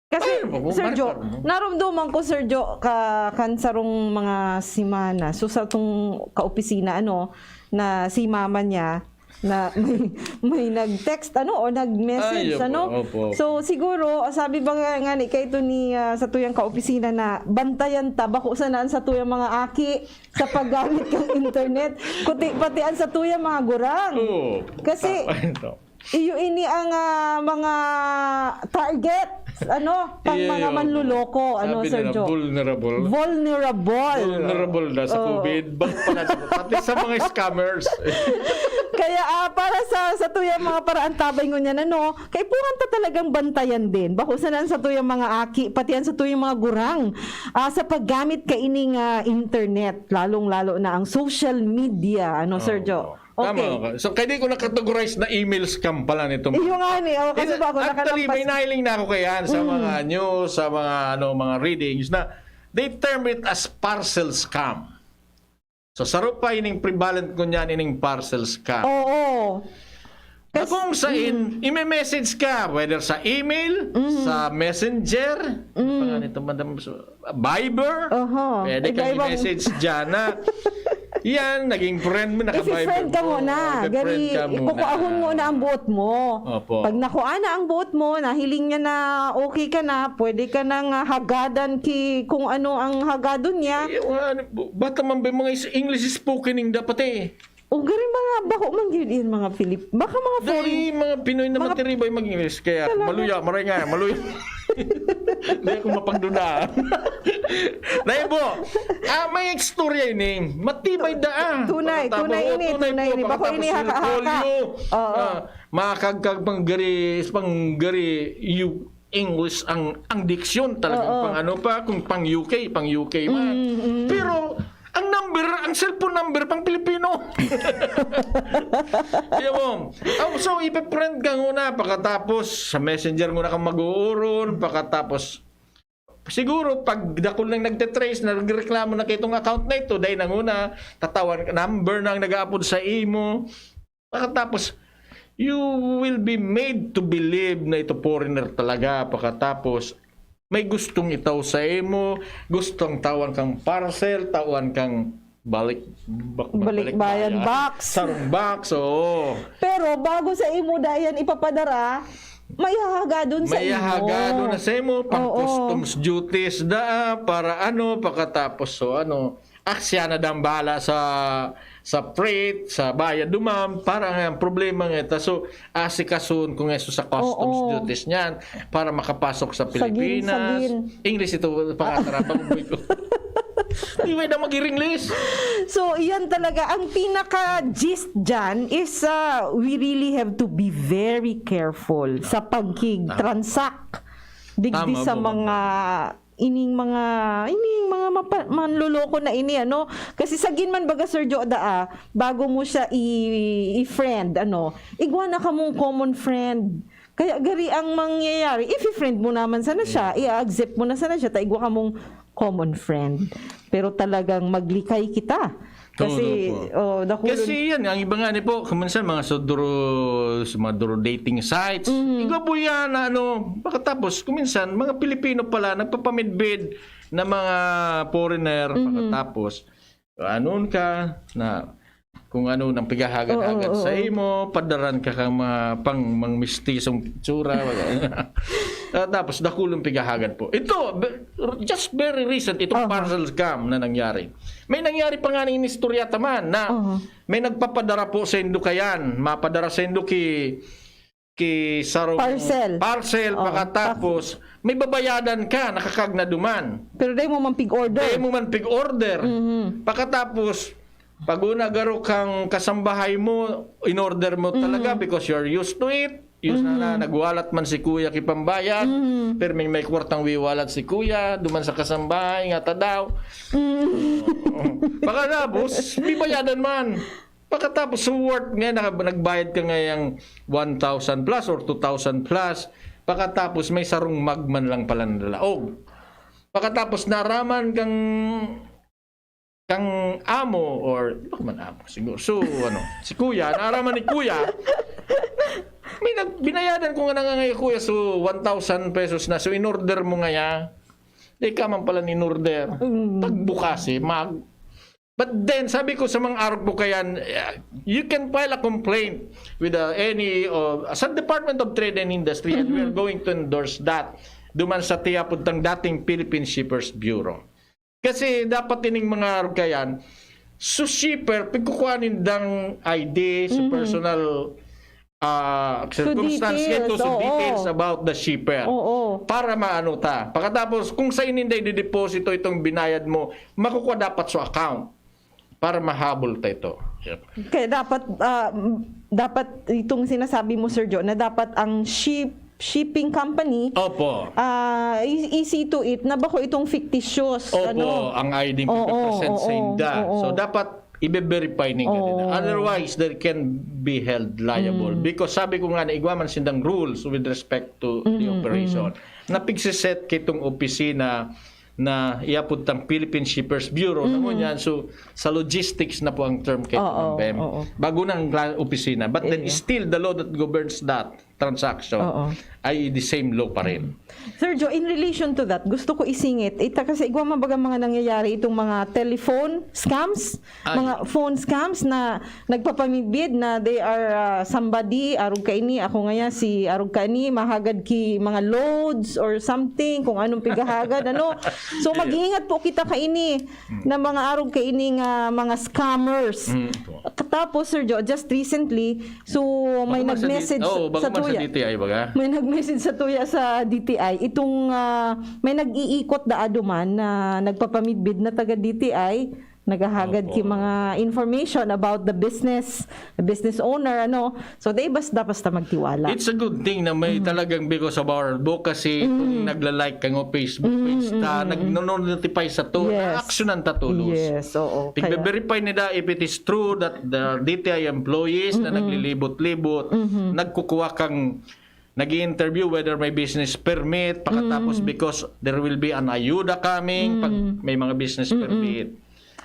Kasi, Ay, ano ba, Sir Jo, monitor mo. narumduman ko, Sir Jo, ka, kan sarong mga semana. So, sa tong kaopisina, ano, na si mama niya, na may, may nag-text, ano, o nag-message, Ay, opo, ano. opo, opo. So, siguro, sabi ba nga, nga ni, kay ito ni, ah, sa tuyang kaopisina na bantayan ta, bako sana ang sa tuyang mga aki sa paggamit ng internet, kundi pati ang sa tuyang mga gurang. Oo. Kasi, Tama ito. Iyo ini ang, ah, mga target, ano, pang Iyo, mga iyo. manloloko, ano, Sabi Sir nila, Jo? Vulnerable. Vulnerable. Vulnerable na sa Oo. COVID. Bak-, pala, pati sa mga scammers. Kaya, ah, para sa, sa tuyang mga paraantabay ngunyan, ano, kaipuhan ta talagang bantayan din. Bako sana sa tuyang mga aki, pati ang sa tuyang mga gurang, ah, sa paggamit kaining, ah, internet, lalong-lalo na ang social media, ano, Sir Jo? Oo. Tama Okay. ka. So, kaya di ko na-categorize na email scam pala nitong Iyo nga ni, oh, kasi Ina-, ba ako actually, nakalampas? may nahiling na ako kaya sa Mm. mga news, sa mga, ano, mga readings na they term it as parcel scam. So, saro pa ining prevalent ko niyan, ining parcel scam. Oo. Na Kas- kung sain, ime-message ka, whether sa email, Mm. sa messenger, Mm. ano nito, madam, so, Viber, Oho. pwede kang Iba-ibang i-message dyan na, yan, naging friend mo, naka-Viber Ifi-friend ka mo, muna. ifi-friend Gari, ka muna. ikukuahon mo na ang buot mo. Opo. Pag nakuha na ang buot mo, nahiling niya na okay ka na, pwede ka nang, ah, hagadan ki kung ano ang hagadon niya. Eh, wa-, bata man ba yung mga is-, English spoken yung dapat eh? O gari, mga bako man yun yung mga Filip. Baka mga foreign. Dahil mga Pinoy naman Mga tiribay mag-English, kaya Talaga. maluya, maray nga, maluya. Hindi ako mapagduda. Dahil po, ah, may istorya ini. Matibay da, ah. Tunay, Pagkatapos, tunay oh, ini, tunay tunay po, ini. Bako pagkatapos ini, haka-haka. polyo. Oo. Ah, makakagkag panggari, panggari, you, English ang, ang diksyon talagang Oo. pang ano pa, kung pang U K, pang U K man. Mm, mm. Pero, ang number, ang cellphone number, pang Pilipino. Di ba? Oh, so, ipe-friend ka muna, pagkatapos, sa messenger muna kang mag-uurol, pagkatapos, siguro, pag dakul nang nagte-trace, nagreklamo na kaitong account na ito, dahil nanguna, tatawan, number na ang nag-aapod sa imo, pagkatapos, you will be made to believe na ito foreigner talaga, pagkatapos, may gustong itaw sa imo, gustong tawan kang parcel, tawan kang balik, bak-, Balikbayan balikbayan. Box. Sarong box, oo. Pero bago sa imo da yan ipapadara, may hahagadon sa May imo. hahagadon na sa imo, pang Oo. customs duties da, para ano, pagkatapos, so ano, aksya na dang bala sa, sa freight, sa bayad duman, para nga ang problema nga ito. So, asikasun ko nga sa customs Oo. duties niyan, para makapasok sa Sagin, Pilipinas. sagin. English ito, pangatarabang ko. Di ba na mag-English? So, iyan talaga. Ang pinaka-gist dyan is, ah, we really have to be very careful sa pagkig-transact digdi Tama sa po, mga ining mga ining mga mapa- manloloko na ini, ano. Kasi sagin man baga, Sir Jo, daa, bago mo siya i- i-friend, ano, igwa na kamong common friend. Kaya gari ang mangyayari, if i-friend mo naman sana siya, i-accept mo na sana siya, ta igwa kamong common friend. Pero talagang maglikay kita. Kasi, Oo, opo. Oh, dakulan. Kasi yan, ang iba nga ni po, kuminsan mga sa duro, sa mga duro dating sites, Mhm. iba po yan, na ano, pagkatapos, kuminsan, mga Pilipino pala, nagpapamidbid na mga foreigner, Mhm. pagkatapos, anon ka, na kung ano nang pighahagad-hagad Oo, oo, sa oo. imo, padaran ka kang mga pang, mang mistisong itsura, wala. Ah, tapos, dakulong pighahagad po. Ito, be- just very recent, itong Aha. parcel scam na nangyari. May nangyari pa nga ning istorya taman na Aha. may nagpapadara po sa Indukayan, mapadara sa Indo ki, ki sarong Parcel. parcel, Oo. Pagkatapos, may babayadan ka, nakakag na duman. Pero dai mo man pig-order. Dai mo man pig-order. Mhm. Pagkatapos, pag una garo kang kasambahay mo, in-order mo talaga Mhm. because you're used to it. Yun na, na, nagwalat man si kuya ki pambayad, pero may, may kwartang wiwalat si kuya, duman sa kasambahay, nga ta daw. Oo. Pakatapos, may bayadan man. Pakatapos, so worth nga, naka-, nagbayad ka ngayang one thousand plus or two thousand plus. Pakatapos, may sarong mug man lang pala nalaog. Pakatapos, naraman kang, kang amo, or, di ba man amo, siguro. So, ano, si kuya, naraman ni kuya, may nag-, binayadan ko nga na nga, kuya, so, one thousand pesos na. So, in-order mo ngaya, di ka man pala in-order. Tagbo kasi, mag-, But then, sabi ko sa mga arog ko kayan, uh, you can file a complaint with uh, any, uh, sa Department of Trade and Industry, and we are going to endorse that. Duman sa tiyapod tang dating Philippine Shippers Bureau. Kasi dapat ining mga arog kayan, so shipper, pagkukuha nindang I D, so personal uh, circumstance, details, ito, so oo, details about the shipper. Oo. Para maano ta. Pagkatapos, kung sa ininda i-deposito itong binayad mo, makukuha dapat sa account para mahabol ta ito. Yep. Kaya dapat, ah, m-, dapat itong sinasabi mo, Sir Jo, na dapat ang ship, shipping company, Opo. ah, i-, i-see to it na bako itong fictitious, Opo, ano? ang I D Oo, present sa oo, inda. oo. So, dapat ibe-verify ni Oo. kanila. Otherwise, they can be held liable. Mm. Because sabi ko nga na igwa man sindang rules with respect to the Mm, operation. mm. Napigsiset kitong opisina na iapod tang Philippine Shippers Bureau na Mm. ngunyan. So, sa logistics na po ang term kay Oo, Ma'am Bem. oo. Bago na ang kla-, opisina. But then, Iya. still, the law that governs that transaction Oo. ay the same law pa rin. Sir Jo, in relation to that, gusto ko isingit. Ita kasi igwa man baga mga nangyayari itong mga telephone scams, Ay. mga phone scams na nagpapamidbid na they are, ah, somebody, arog kaini, ako ngaya si arog kaini, mahagad ki mga loads or something, kung anong pigahagad, ano. So, Yeah. mag-iingat po kita kaini na mga arog kaini nga mga scammers. Mm, po. Tapos, Sir Jo, just recently, so, may Baka man sa D-, nag-message oo, baka sa man sa tuya. D T I, baga. May nag-message sa tuya sa D T I. Itong, ah, may nag-iikot daado man na nagpapamidbid na taga D T I, naghahagad Opo. ki mga information about the business, the business owner, ano. So, they basta-basta magtiwala. It's a good thing na may Mm. talagang, because of our advocacy, Mm. kung nagla-like ka ng Facebook Mm, page ta, mm, mm. nagno-notify sa to, Yes. na-actionan ta tolos. Yes, oo. Kaya Tigbe-verify nila if it is true that the D T I employees na Mm-mm. naglilibot-libot, Mm-hmm. nagkukuha kang nag-i-interview whether may business permit, pagkatapos Mm. because there will be an ayuda coming pag Mm. may mga business Mm-mm. permit.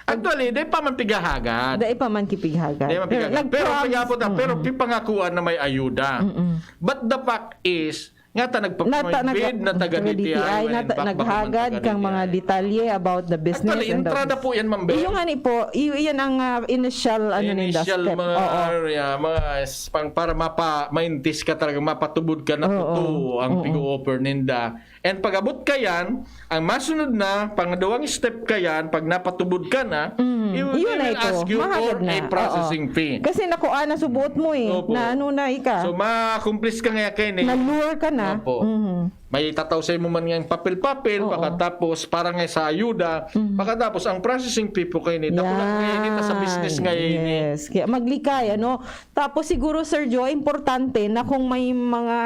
Actually, di pa man pighahagad. Dai pa man kipighagad. Di man Pero pighagad. Pero nag-promise. pagkapot na, pero Mm-mm. pipangakuan na may ayuda. Mm-mm. But the fact is, nga ta Nata-, nagpapamidbid nag-, na taga taga D T I, D T I, when in nata-, fact, baka man naghagad taga kang mga D T I. detalye about the business Actually, and the entrada office. po yan, Ma'am Bem. Iyo nga ni po, iyo, iyan ang, ah, initial, ano, ninda, Initial step. mga Oo. area, mga s-, pang, para mapa-, maintis ka talaga, mapatubod ka na Oo. totoo ang Oo. pig-o-offer ninda. And pag-abot ka yan, ang masunod na, pangadawang step ka yan, pag napatubod ka na, Mm. you, Iyon they na will ito. ask you Mahagad for na. a processing Oo. fee. Kasi nakuha na subuot mo eh, Opo. na ano na ika. So, ma-accomplish ka nga kaini. Na-lure ka na. Opo. Mhm. May tataw sa imo man nga papel-papel, Oo. pagkatapos, para nga sa ayuda, Mhm. pagkatapos, ang processing fee po kaini, tapos na Yan. ngayon, kita sa business ngayon ini. Yes. Kaya maglikay, ano? Tapos siguro, Sir Jo, importante na kung may mga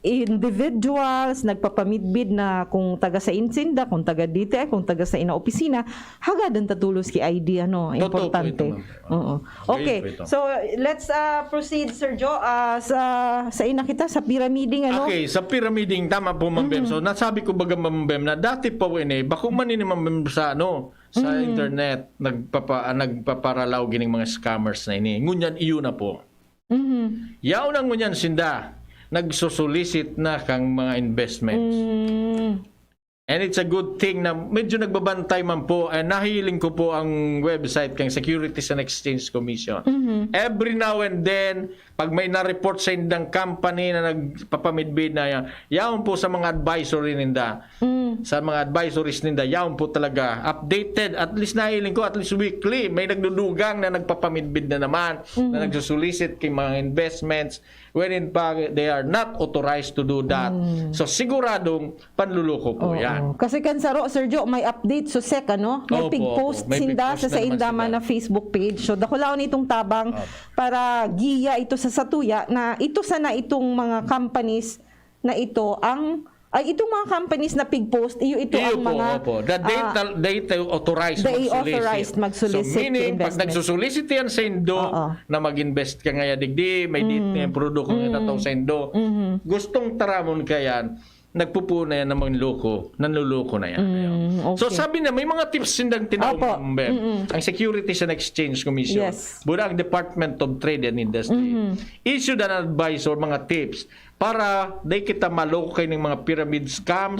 individuals nagpapamidbid na kung taga sa insinda, kung taga D T I, kung taga sa ina opisina, hagadan ta tolos ki I D, ano, Totoo po importante. ito, ma'am. Oo. Gayon Okay, po ito. so let's, ah, proceed, Sir Jo. Ah, sa, sa ina kita, sa pyramiding, ano? Okay, sa pyramiding, tama po, Ma'am Bem. Mm. So, nasabi ko baga, Ma'am Bem, na dati pa po ini, bako man ini, Ma'am Bem, sa, ano, sa Mm. internet, nagpapa-, ah, nagpaparalaw gining mga scammers na ini. Ngunyan, iyo na po. Mhm. Yaon ang ngunyan sinda, nagsusulisit na kang mga investments. Mm. And it's a good thing na medyo nagbabantay man po. Eh, nahiling ko po ang website kang Securities and Exchange Commission. Mhm. Every now and then, pag may na-report sa indang company na nagpapamidbid na yan, yaon po sa mga advisory ninda. Mm. Sa mga advisories ninda, yaon po talaga updated. At least nahiling ko, at least weekly, may nagdudugang na nagpapamidbid na naman, na Mhm. nagsusulisit kay mga investments. When in fact, they are not authorized to do that. So, siguradong panluloko po yan. Oo. Kasi kan saro, Sir Jo, may update sa sec, ano? May Opo, pig-post opo. May sinda pig-post sa na naman saindama sila. Na Facebook page. So, dakulaon itong tabang Opo. Para giya ito sa satuya na ito sana itong mga companies na ito ang, ay, itong mga companies na pig-post, iyo ito Iyo ang po, mga opo. That they, ah, tal- they tell authorized they mag-solicit. authorized mag-solicit So, meaning, investment. Pag nagsusolicit yan sa Indo Oo. na mag-invest ka ngaya digdi, may date na yung produkto nga tataw sa Indo. Gustong taramon ka yan, nagpupuon na yan ng mga loko, nanluloko na yan. Mm, So, okay. Sabi na, may mga tips sindang tinao, Opo. Ma'am Beb. Ang Securities and Exchange Commission, Yes. Buda ang Department of Trade and Industry, issued an advice or mga tips para di kita maloko kayo ng mga pyramid scams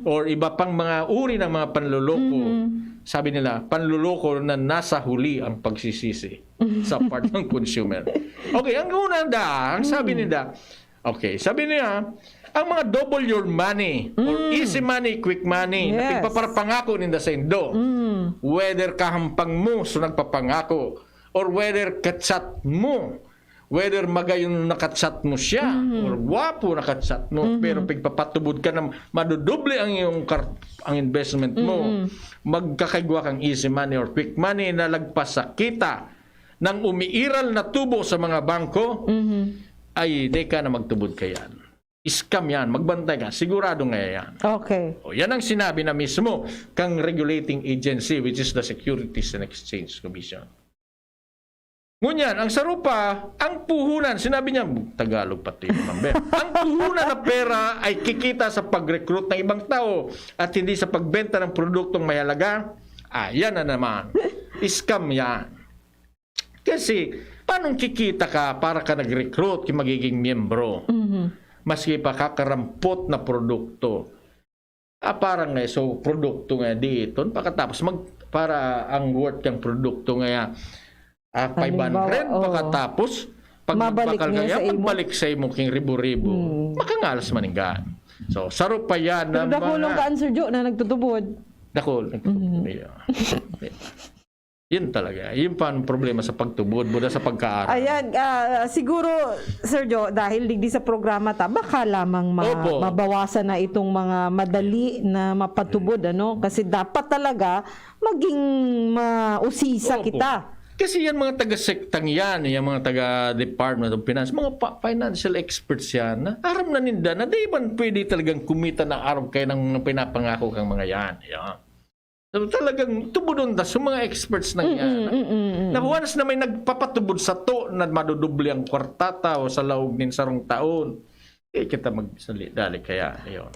or iba pang mga uri ng mga panloloko. Sabi nila, panloloko na nasa huli ang pagsisisi sa part ng consumer. Okay, ang una da, ang sabi nila, okay, sabi niya, ang mga double your money or easy money, quick money na Yes. pigpaparapangako ninda sa Indo. Whether kahampang mo, so nagpapangako, or whether kachat mo, whether magayon na kachat mo siya, or gwapo na kachat mo, pero pigpapatubod ka na madodoble ang iyong kar- ang investment mo, magkakaigwa kang easy money or quick money na lagpas sa kita ng umiiral na tubo sa mga bangko, ay di ka na magtubod ka yan. Scam yan, magbantay ka, sigurado nga yan. Okay. O, yan ang sinabi na mismo kang regulating agency, which is the Securities and Exchange Commission. Ngunyan, ang sarupa, ang puhunan, sinabi niya, Tagalog pati yun, Ma'am Beb. Ang puhunan na pera ay kikita sa pag-recruit ng ibang tao at hindi sa pagbenta ng produktong may halaga. Ayan na naman. Scam yan. Kasi, paano kikita ka para ka nag-recruit yung magiging miyembro? Maski pa kakarampot na produkto. Ah, parang nga, so, produkto nga dito. Pagkatapos, mag, para ang worth ng produkto nga, ah, five hundred, Halimbawa, oo. Pagkatapos, pag Mabalik magbakal niya kaya, sa imo. Magbalik sa imo king ribo-ribo. Makangalas man nga. So, sarupayan Pero ng dakulong mga... ka, Sir Jo, na nagtutubod. Dakul. Yeah. Yun talaga. Yun pa ang problema sa pagtubod, buda sa pagkaaral. Ayan, ah, siguro, Sir Jo, dahil digdi sa programa ta, baka lamang ma- Opo. mabawasan na itong mga madali na mapatubod, ano? Kasi dapat talaga maging mausisa Opo. kita. Kasi yan mga taga-sektang yan, yung mga taga-Department of Finance, mga pa- financial experts yan, na aram na ninda na di man pwede talagang kumita na arog kayo ng pinapangako kang mga yan. Yan. So, talagang tubudon ta sa mga experts na yan. Mm, mm, mm. Na once na may nagpapatubod sa to na madudoble ang kwarta ta o sa laog nin sarong taon, eh, kita magsali dali kaya, yun.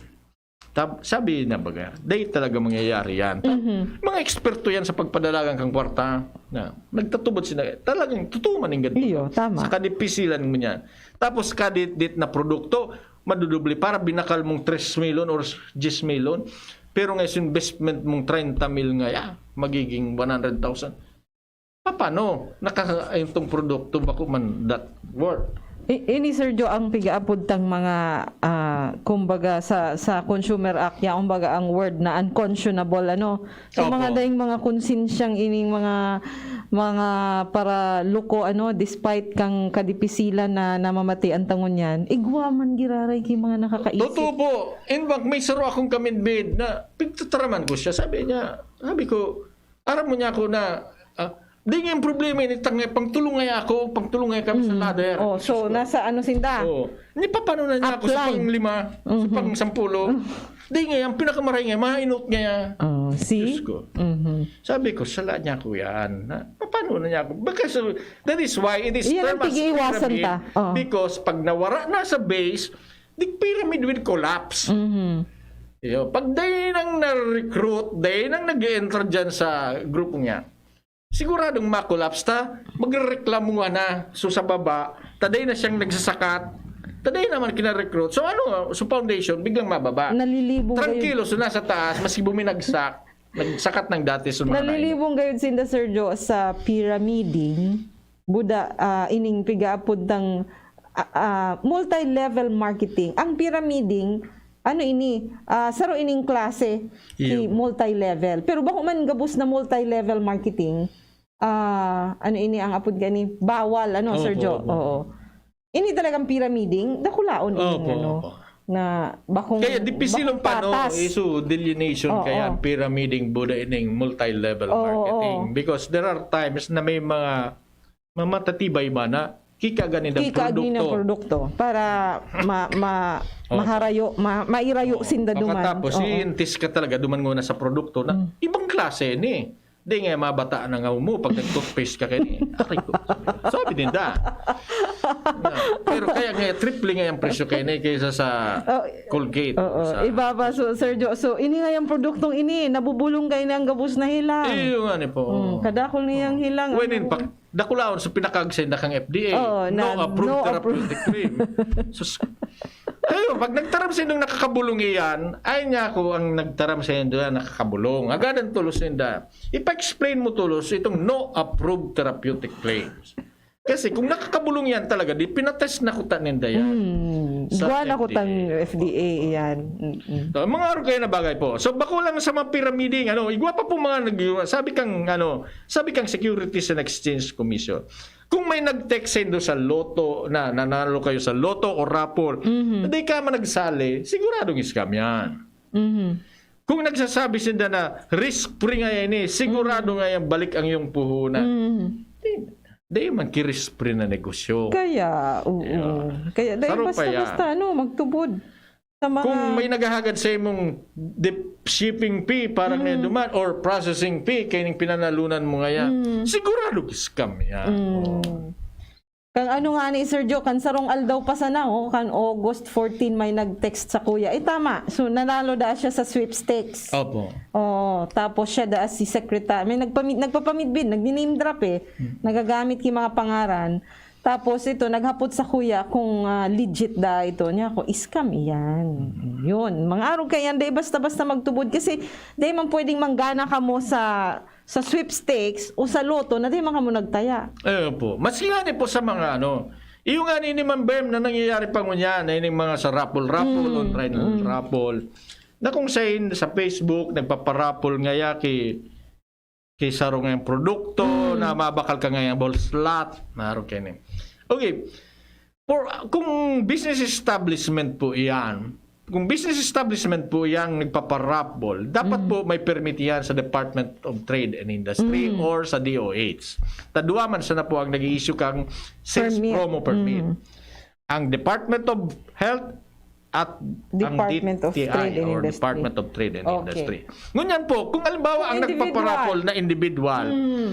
Tab- sabi na baga, dahil talaga mangyayari yan. Ta- Mga eksperto yan sa pagpadalagan kang kwarta. Na, nagtatubod sila. Talagang totoo man yung ganito. Iyo, tama. Sa kadipisilan mo niyan. Tapos kadit-dit na produkto, madudoble para binakal mong tres milyon or diyes milyon. Pero ngayon, investment mong treinta mil nga, ya, magiging one hundred thousand. Paano? Naka, itong produkto, bako man that worth. I- ini, Sir Jo, ang pigaapod tang mga, ah, kumbaga, sa, sa Consumer Act, yaon baga ang word na unconscionable, ano? So, Opo. Mga daing mga konsensyang ining mga, mga paraloko, ano, despite kang kadipisilan na namamati ang tangon yan, igwa man giraray kay mga nakakaisip. Totoo po. In fact, may saro akong kamidbid na pigtataraman ko siya. Sabi niya, sabi ko, aram mo niya ako na, ah, di nga yung problema, ini tangay, pangtulong nga ako, pangtulong nga kami sa ladder. Oh, so, nasa ano sinda? Oo. Ni papano na niya ako sa Apply. Pang lima, sa Pang sampulo. Di nga, ang pinakamaray nga, mga inot nga yan. Oh, see? Diyos ko. Mhm. Sabi ko, sala niya ako yan. Na, paano na niya ako? Because uh, that is why it is Iyan ang termed as pag-iiwasan pyramid. Ta. Oh. Because pag nawara na sa base, the pyramid will collapse. Mhm. Yo, pag day nang na-recruit, day nang nag-enter dyan sa grupo niya, siguradong ma-collapse ta, magrereklamo nga na. So sa baba, taday na siyang nagsasakat, taday naman kina-recruit. So ano, so foundation, biglang mababa. Nalilibog kayo. Tranquilo, so nasa taas, maski buminagsak, nagsakat ng dati, so mga Nalilibong gayud sinda, Sir Jo, sa pyramiding. Buda, ah, ining pigaapod tang, ah, ah, multi-level marketing. Ang pyramiding, ano ini? Ah, saro ining klase, Iyo. Multi-level. Pero bako man gabos na multi-level marketing, ah, ano ini ang apod gani? Bawal, ano, Sir Opo, Jo? opo. Oo. Ini talagang pyramiding, dakulaon ini, Opo, ano, opo. Na bakong, Kaya dipisilon bakong pa, no, patas. Iso delineation Oo. Kaya pyramiding buda ining multi-level Oo, marketing. Oo. Because there are times na may mga mamatatibay ba na kika ganin ang Kika produkto. Ng produkto para ma, ma, Oo. maharayo, ma, mairayo Oo. sinda duman. Pagkatapos, Oo. si-insist ka talaga duman muna sa produkto na Mm. ibang klase ni. Di nga mabata na nga mo pag nag-toothpaste ka kini. Aray ko. Sabi ninda. Yeah. Pero kaya nga, triple nga yung presyo kini kaysa sa Oh, Colgate. Oo, sa, ibaba so Sir Jo. So ini nga yung produktong ini, nabubulong kayo na ang gabos na hilang. Iyo nga ni po. Mm, kadakol niyang hilang. When in Ano? fact, dakulaon sa pinakagsinda kang F D A. Oo, No na- approved no therapeutic claim. Sus. Kayo, pag nagtaram sa inyong nakakabulong iyan, ay niya ako ang nagtaram sa inyo na nakakabulong. Agadan tulos ninda. Ipa-explain mo tulos itong no approved therapeutic claims. Kasi kung nakakabulong yan talaga, di pinatest na kuta ninda yan. Hmm. Sa Igwa na ko F D A. tang F D A yan. Mm-mm. So, mga arog kayo na bagay po. So, bako lang sa mga piramiding, ano, igwa pa po mga nag-, sabi kang, ano, sabi kang Securities and Exchange Commission. Kung may nag-text sa'yo sa lotto, na nanalo kayo sa lotto o raffle, Mhm. na di ka man nagsali, siguradong scam yan. Mhm. Kung nagsasabi sila na risk-free nga yan eh, sigurado nga yan balik ang iyong puhunan. Mhm. Di, di man ki-risk-free na negosyo. Kaya, oo. Yeah. Kaya dahil Saro pa basta-basta, yan. Ano, magtubod. Sa mga... Kung may naghahagad sa imong dip-, shipping fee para Mm. ngayon duman or processing fee kaya ning pinanalunan mo ngayon, Mm. sigurado scam yan. Mm. Oh. Kang ano nga ni Sir Jo, kan sarong aldaw pa sana, oh, kan August fourteen may nag-text sa kuya. Eh, tama. So, nanalo da siya sa sweepstakes. Opo. Oh, tapos siya da si secretary. May nagpami-, nagpapamidbid, nagni-name drop eh. Hmm. Nagagamit ki mga pangaran. Tapos ito, naghapot sa kuya kung ah, legit da ito. Niya ako, scam iyan. Yun. Mga arog kayan, dahil basta-basta magtubod. Kasi dahil man pwedeng manggana ka mo sa sa sweepstakes o sa lotto na di man kamo nagtaya. Ayun po. Maski nga ni po sa mga ano, iyo nga ni, ni Ma'am Bem na nangyayari pa ngunyan, na ining mga sa raffle-raffle, Mm, online mm. raffle, na kung sa, sa Facebook, nagpaparaffle ngaya ki, ki saro nga yung produkto, Mm. na mabakal ka nga yung ball slot, na araw kayo ni. Okay. For, kung business establishment po iyan, kung business establishment po yang nagpaparaffle, dapat Mm. po may permit yan sa Department of Trade and Industry Mm. or sa D O H. Tadwa man sana po ang nag-i-issue kang sales Permit. promo permit. Mm. Ang Department of Health at Department ang of Trade and D T I or Industry. Department of Trade and Okay. Industry. Ngunyan po, kung halimbawa ang Individual. nagpaparaffle na individual, Mm.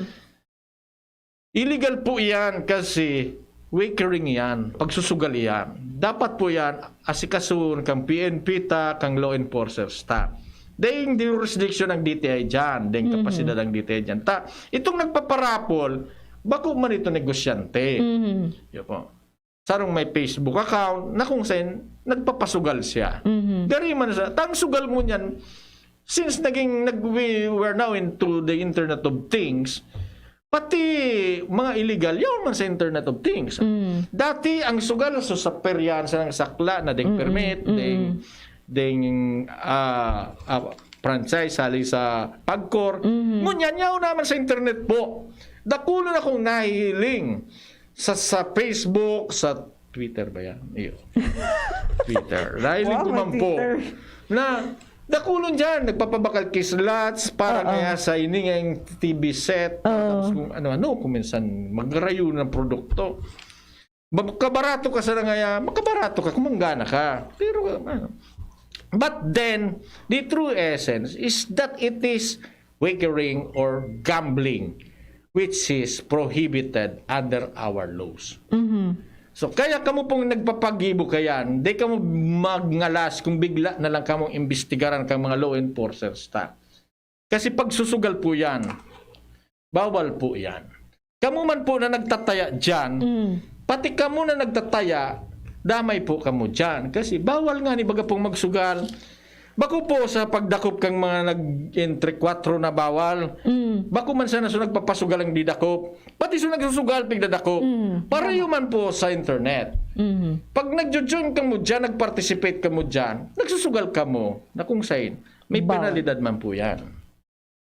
illegal po yan kasi wagering yan, pagsusugal yan. Dapat po yan, asikasuhon kang P N P ta, kang law enforcers ta. Dahil jurisdiction ng D T I dyan, dahil Mhm. kapasidad ng D T I dyan. Ta, itong nagpaparaffle, bako man ito negosyante. Mhm. Yun po. Sarong may Facebook account na kung saan nagpapasugal siya. Mhm. Gari man sa, tang sugal mo niyan, since naging, nag, we were now into the Internet of Things, pati mga illegal, yaon man sa Internet of Things. Mm. Dati, ang sugal, so sa peryahan sa sakla na ding Mm-mm, permit, mm-mm. ding, ding ah, ah, franchise, hali sa pagkor. Mm-hmm. Ngunyan, yaon naman sa internet po. Dakulo na kong nahihiling sa, sa Facebook, sa Twitter ba yan? Iyo. Twitter. Nahiling Wow, ko may man po Twitter. na dakulon dyan, nagpapabakal ki slots para Oo. Kaya sa ini nga yung T V set. Oo. Tapos kung ano-ano, kung minsan magrayo ng produkto. Ba- Kabarato ka sana ngaya, makabarato ka, kumanggana ka. Pero, ano, but then, the true essence is that it is wagering or gambling, which is prohibited under our laws. Mhm. So, kaya kamo pong nagpapagibo kayan, di kamo magngalas kung bigla na lang kamong imbestigaran kang mga law enforcers ta. Kasi pagsusugal po yan, bawal po yan. Kamo man po na nagtataya dyan, Mm. pati kamo na nagtataya, damay po kamo dyan. Kasi bawal nga ni baga pong magsugal. Bako po sa pagdakop kang mga nag-entre kwatro na bawal. Mm. Bako man sana so nagpapasugal ang didakop. Pati so nagsusugal, pigdadakop. Mm. Pareho man po sa internet. Mhm. Pag nagjo-join kamo dyan, nag-participate kamo dyan, nagsusugal kamo na kung sain, may Bawal. penalidad man po yan.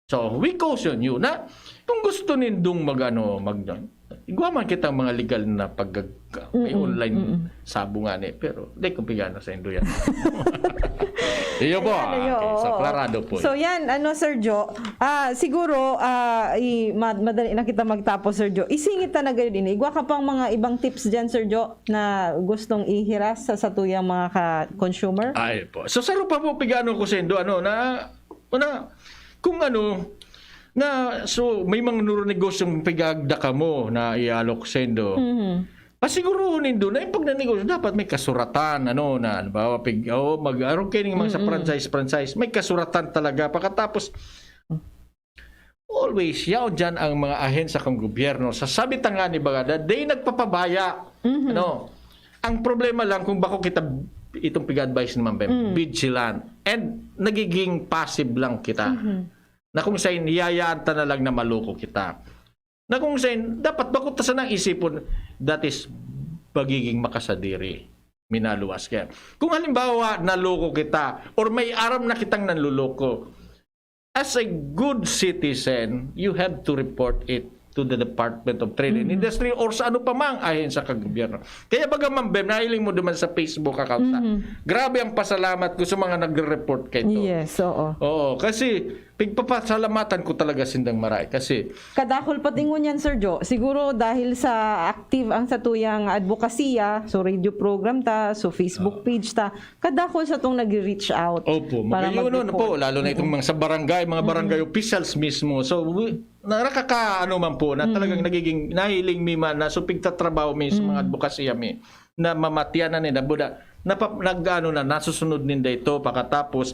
So, we caution you na kung gusto nindong mag-ano, mag Igwa man kitang mga legal na pag-, may Mm-mm, online mm-mm. sabo nga ni, pero di ko pigano sa indo yan. Iyo po, Ayan, ayo, okay. So, oo. Klarado po. So, yan, ano, Sir Joe, ah, siguro, ah, i-, mad-, madali na kita magtapos, Sir Joe. Isingit ta na gayud ini. Igwa ka pang mga ibang tips dyan, Sir Joe, na gustong ihiras sa satuyang mga ka-consumer? Ay po. So, sa rupa po, pigano ko sa indo, ano, na, una, kung ano, na, so, may mga nuro negosyong pigagda ka mo na ialok sa indo. Mhm. Pasiguruhon nindo na yung pagnanegosyo, dapat may kasuratan, ano, na, halimbawa, pig, oh, mag-, arog kayo ng mga sa Mm-mm. franchise, franchise, may kasuratan talaga. Pagkatapos, always, yaon dyan ang mga ahensya kang gobyerno. Sasabi ta nga ni Bagada, they nagpapabaya. Mhm. Ano? Ang problema lang kung bako kita itong pig-advise naman, Ben, Mm. vigilant. And nagiging passive lang kita. Mhm. Na kung saan, hiyayaan ta na lang na maloko kita. Na kung saan, dapat bako ta sanang isipon, that is pagiging makasadiri. Minaluwas kaya. Kung halimbawa, naloko kita, or may aram na kitang nanloloko, as a good citizen, you have to report it to the Department of Trade and Mhm. Industry or sa ano pa mang ahensya ka gobyerno. Kaya baga, Ma'am Bem, nahiling mo duman sa Facebook account na, Mhm. grabe ang pasalamat ko sa mga nagre-report kay ito. Yes, oo. Oo, kasi pigpapasalamatan ko talaga sindang maray. Kasi Kadakol pati ngunyan, Sir Joe. Siguro dahil sa active ang satuyang advokasya, so radio program ta, so Facebook page ta, kadakol satong nag-reach out Opo, para magayon, ano po, mag-report. lalo na itong mga sa barangay, mga barangay officials mismo. So, we, nakaka-, ano man po, na talagang nagiging nahiling mi man, na so pigtatrabaho mi sa mga advokasya mi, na mamatian na nila, buda, napa-, nag-ano na, nasusunod ninda ito, pakatapos,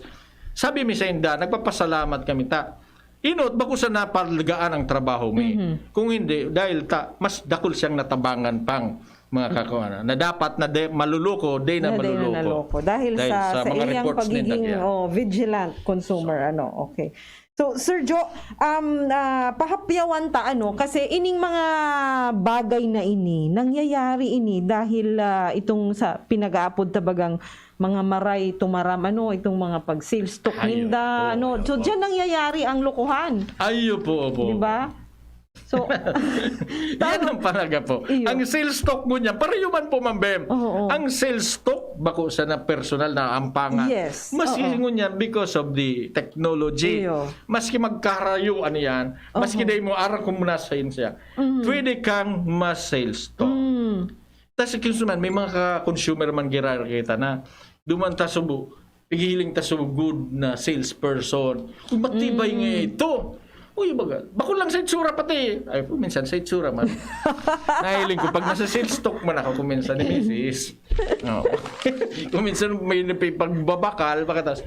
sabi mi sa inda, nagpapasalamat kami ta. Inot, bako sa napalgaan ang trabaho mi. Mhm. Kung hindi, dahil ta, mas dakul siyang natabangan pang mga kakuha na dapat na de, maluloko, di na Na di na maluloko. naloko. Dahil sa, sa mga iyang reports ninda, pagiging, yeah. Oh, vigilant consumer, ano, okay. So, Sir Joe, um, ah, pahapyawan ta, ano, kasi ining mga bagay na ini, nangyayari ini dahil, ah, itong sa pinag-aapod ta bagang mga maray tumaram, ano, itong mga pag-sales talk Ay, ninda, opo, ano. So, opo. Diyan nangyayari ang lokohan. Ay, opo, opo. Di ba? So, Yan ang panaga po. Iyo. Ang sales talk ngunyan, pareho man po, Ma'am Bem. Oo. Ang sales talk, bako sa na personal na ampangan. Yes. Mas Oo. ngunyan because of the technology. Iyo. Maski magkarayo, ano yan, maski Oo. Dahil mo, arang kung muna sa yun siya, Mm. pwede kang mas sales talk. Mm. Tapos, kung man, may mga ka-consumer man girarkita na, duman ta subo, pighihiling ta so good na salesperson. Uy, matibay Mm. nga ito. Uy, baga, bako lang sa itsura pati. Ay, po, minsan sa itsura man. Nahiling ko, pag nasa sales talk man ako, kung minsan ni misis. No. Kung minsan may napipagbabakal, pagkatapos,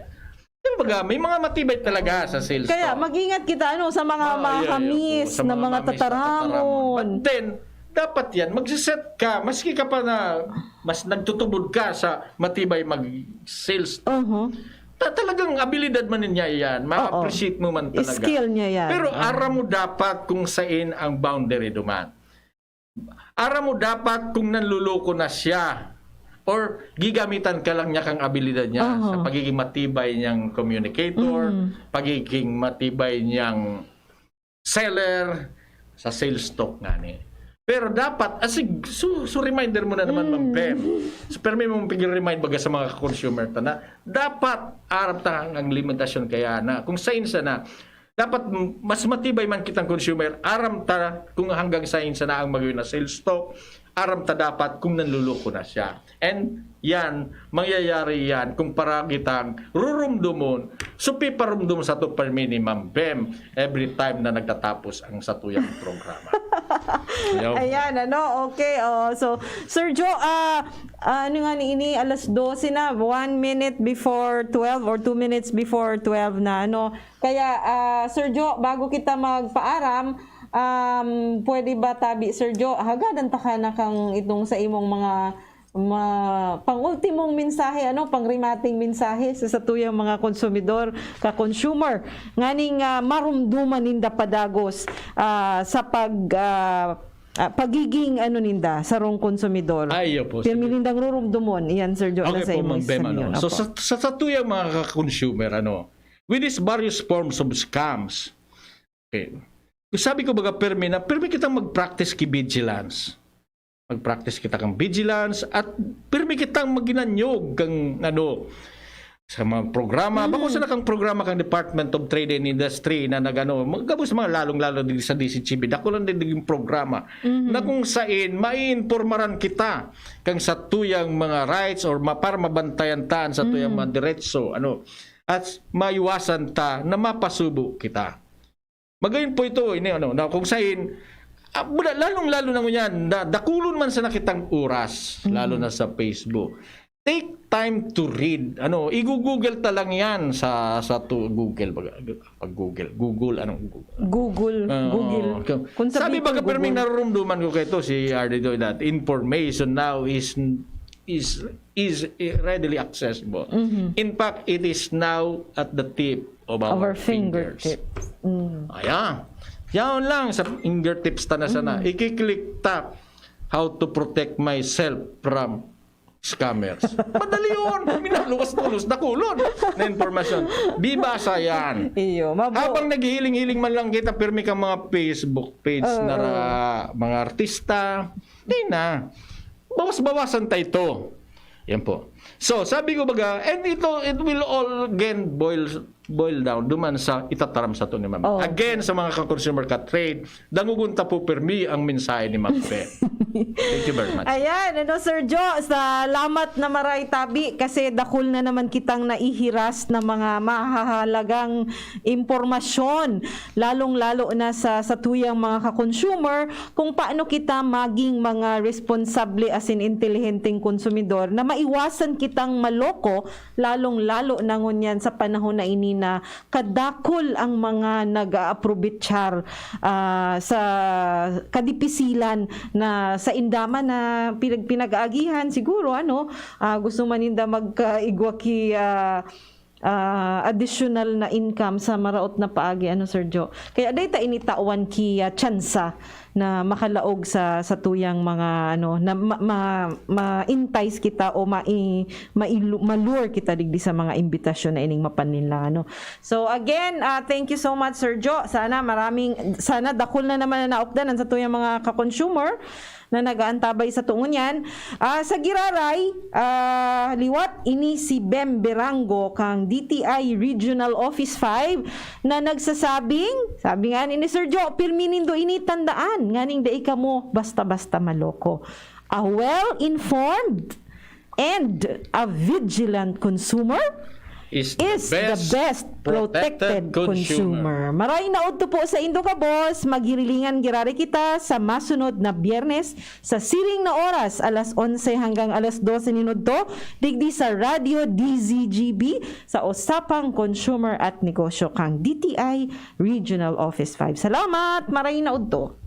yung baga, may mga matibay talaga sa sales Kaya talk. Mag-ingat kita, ano, sa mga Ah, yeah, yeah, mahamis oo, sa na mga mga mahamis na tataramon. But then, dapat yan, magsiset ka, maski ka pa na mas nagtutubod ka sa matibay mag-sales talk. Uh-huh. Ta-, talagang abilidad man niya yan, ma-appreciate mo man talaga. Skill niya yan. Pero Oo. Aram mo dapat kung saan ang boundary duman. Aram mo dapat kung nanluloko na siya or gigamitan ka lang niya kang abilidad niya Aha. Sa pagiging matibay niyang communicator, Mm. pagiging matibay niyang seller sa sales talk nga ni. Pero dapat, asig, so, so reminder mo na naman, Mm. Ma'am Bem. So, pero may mong pag-remind baga sa mga consumer ta na dapat aram ta ang limitasyon kaya na kung saan sa na dapat m-, mas matibay man kitang consumer, aram ta kung hanggang saan sa na ang magayon na sales talk, aram ta dapat kung nanluloko na siya. And yan, mangyayari yan kung paragi tang rurumdumon, supi parumdum sa to permi ni Ma'am Bem every time na nagtatapos ang satuyang programa. Ayaw. Ayan, ano, okay. Oh, so, Sir Joe, ah, ah, ano nga ni ini, alas dose na, one minute before twelve or two minutes before twelve na, ano. Kaya, ah, Sir Joe, bago kita magpaaram, um, pwede ba tabi, Sir Joe, hagadan ta ka na kang itong sa imong mga ma-, pang-ultimong mensahe, ano, pang-remating mensahe sa satuyang mga konsumidor, ka-consumer, nganing, ah, marumduman ninda padagos, ah, sa pag, ah, ah, pagiging, ano, ninda, sarong konsumidor. Ay, iyo po, Pirmi sige. Nindang rurumdumon. Iyan, Sir Joe, Okay nasa po, imo Ma'am Bem, sa ano. inyo. So, Opo. sa, sa satuyang mga ka-consumer, ano, with these various forms of scams, okay, Sabi ko baga, pirmi na, pirmi kitang mag-practice ki vigilance. Mag-practice kita kang vigilance at pirmi kitang maginanyog kang, ano, sa mga programa. Bako Mm. sana kang programa kang Department of Trade and Industry na nagano, gabos mga lalong-lalo din sa D C G B. Dako lang din yung programa Mhm. na kung sain maiinpormaran kita kang sa tuyang mga rights or ma-, para mabantayan ta an sa tuyang Mhm. mga diretso, ano, at maiwasan ta na mapasubo kita. Magayon po ito, ini, ano, na kung sain, ah, wala, lalong-lalo na ngunyan, na dakulon man sana kitang oras, Mhm. lalo na sa Facebook. Take time to read. Ano, i-google ta lang yan sa, sa to, Google, baga, pag Google, Google, anong Google? Google, Oo. Google. Kung Kung sa sabi Bicol, baga, pirming Google. narurumduman ko kay ito, si R D Doy, that information now is, is, is readily accessible. Mhm. In fact, it is now at the tip of our Our fingers. fingertips. Mm. Ayan. Yaon lang sa fingertips ta na sana. Mm. Iki-click ta, "How to protect myself from scammers." Madali yun. Minaluwas-luwas, dakulon na impormasyon. Bibasa yan. Iyo, mabo- Habang naghihiling-hiling man lang kita, pirmi kang mga Facebook page Oo. na ra-, mga artista, di na. Bawas-bawasan ta ito. Yan po. So, sabi ko baga, and ito, it will all again boil, boil down duman sa itataram sa to ni Ma'am. Oh. Again, sa mga ka-consumer ka-trade, dangogon ta po pirmi ang mensahe ni Ma'am Fe. Thank you very much. Ayan, ano, Sir Jo, salamat na maray tabi kasi dakul na naman kitang naihiras na mga mahahalagang impormasyon, lalong-lalo na sa, sa tuyang mga ka-consumer, kung paano kita maging mga responsable asin intelihenteng konsumidor na maiwasan kitang maloko, lalong-lalo na ngunyan sa panahon na ini na kadakul ang mga nag-aaprobichar, ah, sa kadipisilan na sa indaman na pinag-, pinag-aagihan. Siguro, ano, ah, gusto man ninda magkaigwa ki, ah, ah, additional na income sa maraot na paagi, ano, Sir Jo? Kaya dai ta ini tawan ki, ah, tsansa na makalaog sa, sa tuyang mga, ano, na ma-, ma-, ma-entice kita o mai-, mailu-, ma-lure kita digdi sa mga imbitasyon na ining mapanlinlang, ano. So, again, ah, thank you so much, Sir Jo. Sana maraming, sana dakul na naman na naupdan ang sa tuyang mga ka-consumer na nag-aantabay sa tungon yan. Ah, sa giraray, ah, liwat, ini si Bem Berango kang D T I Regional Office five na nagsasabing, sabi nga ni Sir Jo, pirmi nindo ini tandaan, nganing dai kamo basta-basta maloko. A well-informed and a vigilant consumer Is the is the best best protected protected consumer. consumer. Maray na udto po sa indo kabos, maghirilingan giraray kita sa masunod na Biyernes sa siring na oras, alas onse hanggang alas dose nin udto, digdi sa Radyo D Z G B, sa Usapang Consumer at Negosyo kang D T I Regional Office five. Salamat! Maray na udto!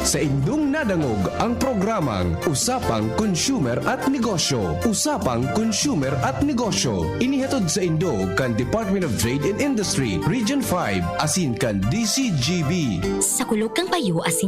Saindong nadangog ang programang Usapang Consumer at Negosyo. Usapang Consumer at Negosyo. Inihatod saindo kan Department of Trade and Industry, Region five, asin kan D C G B. Sa kulog kan payo asin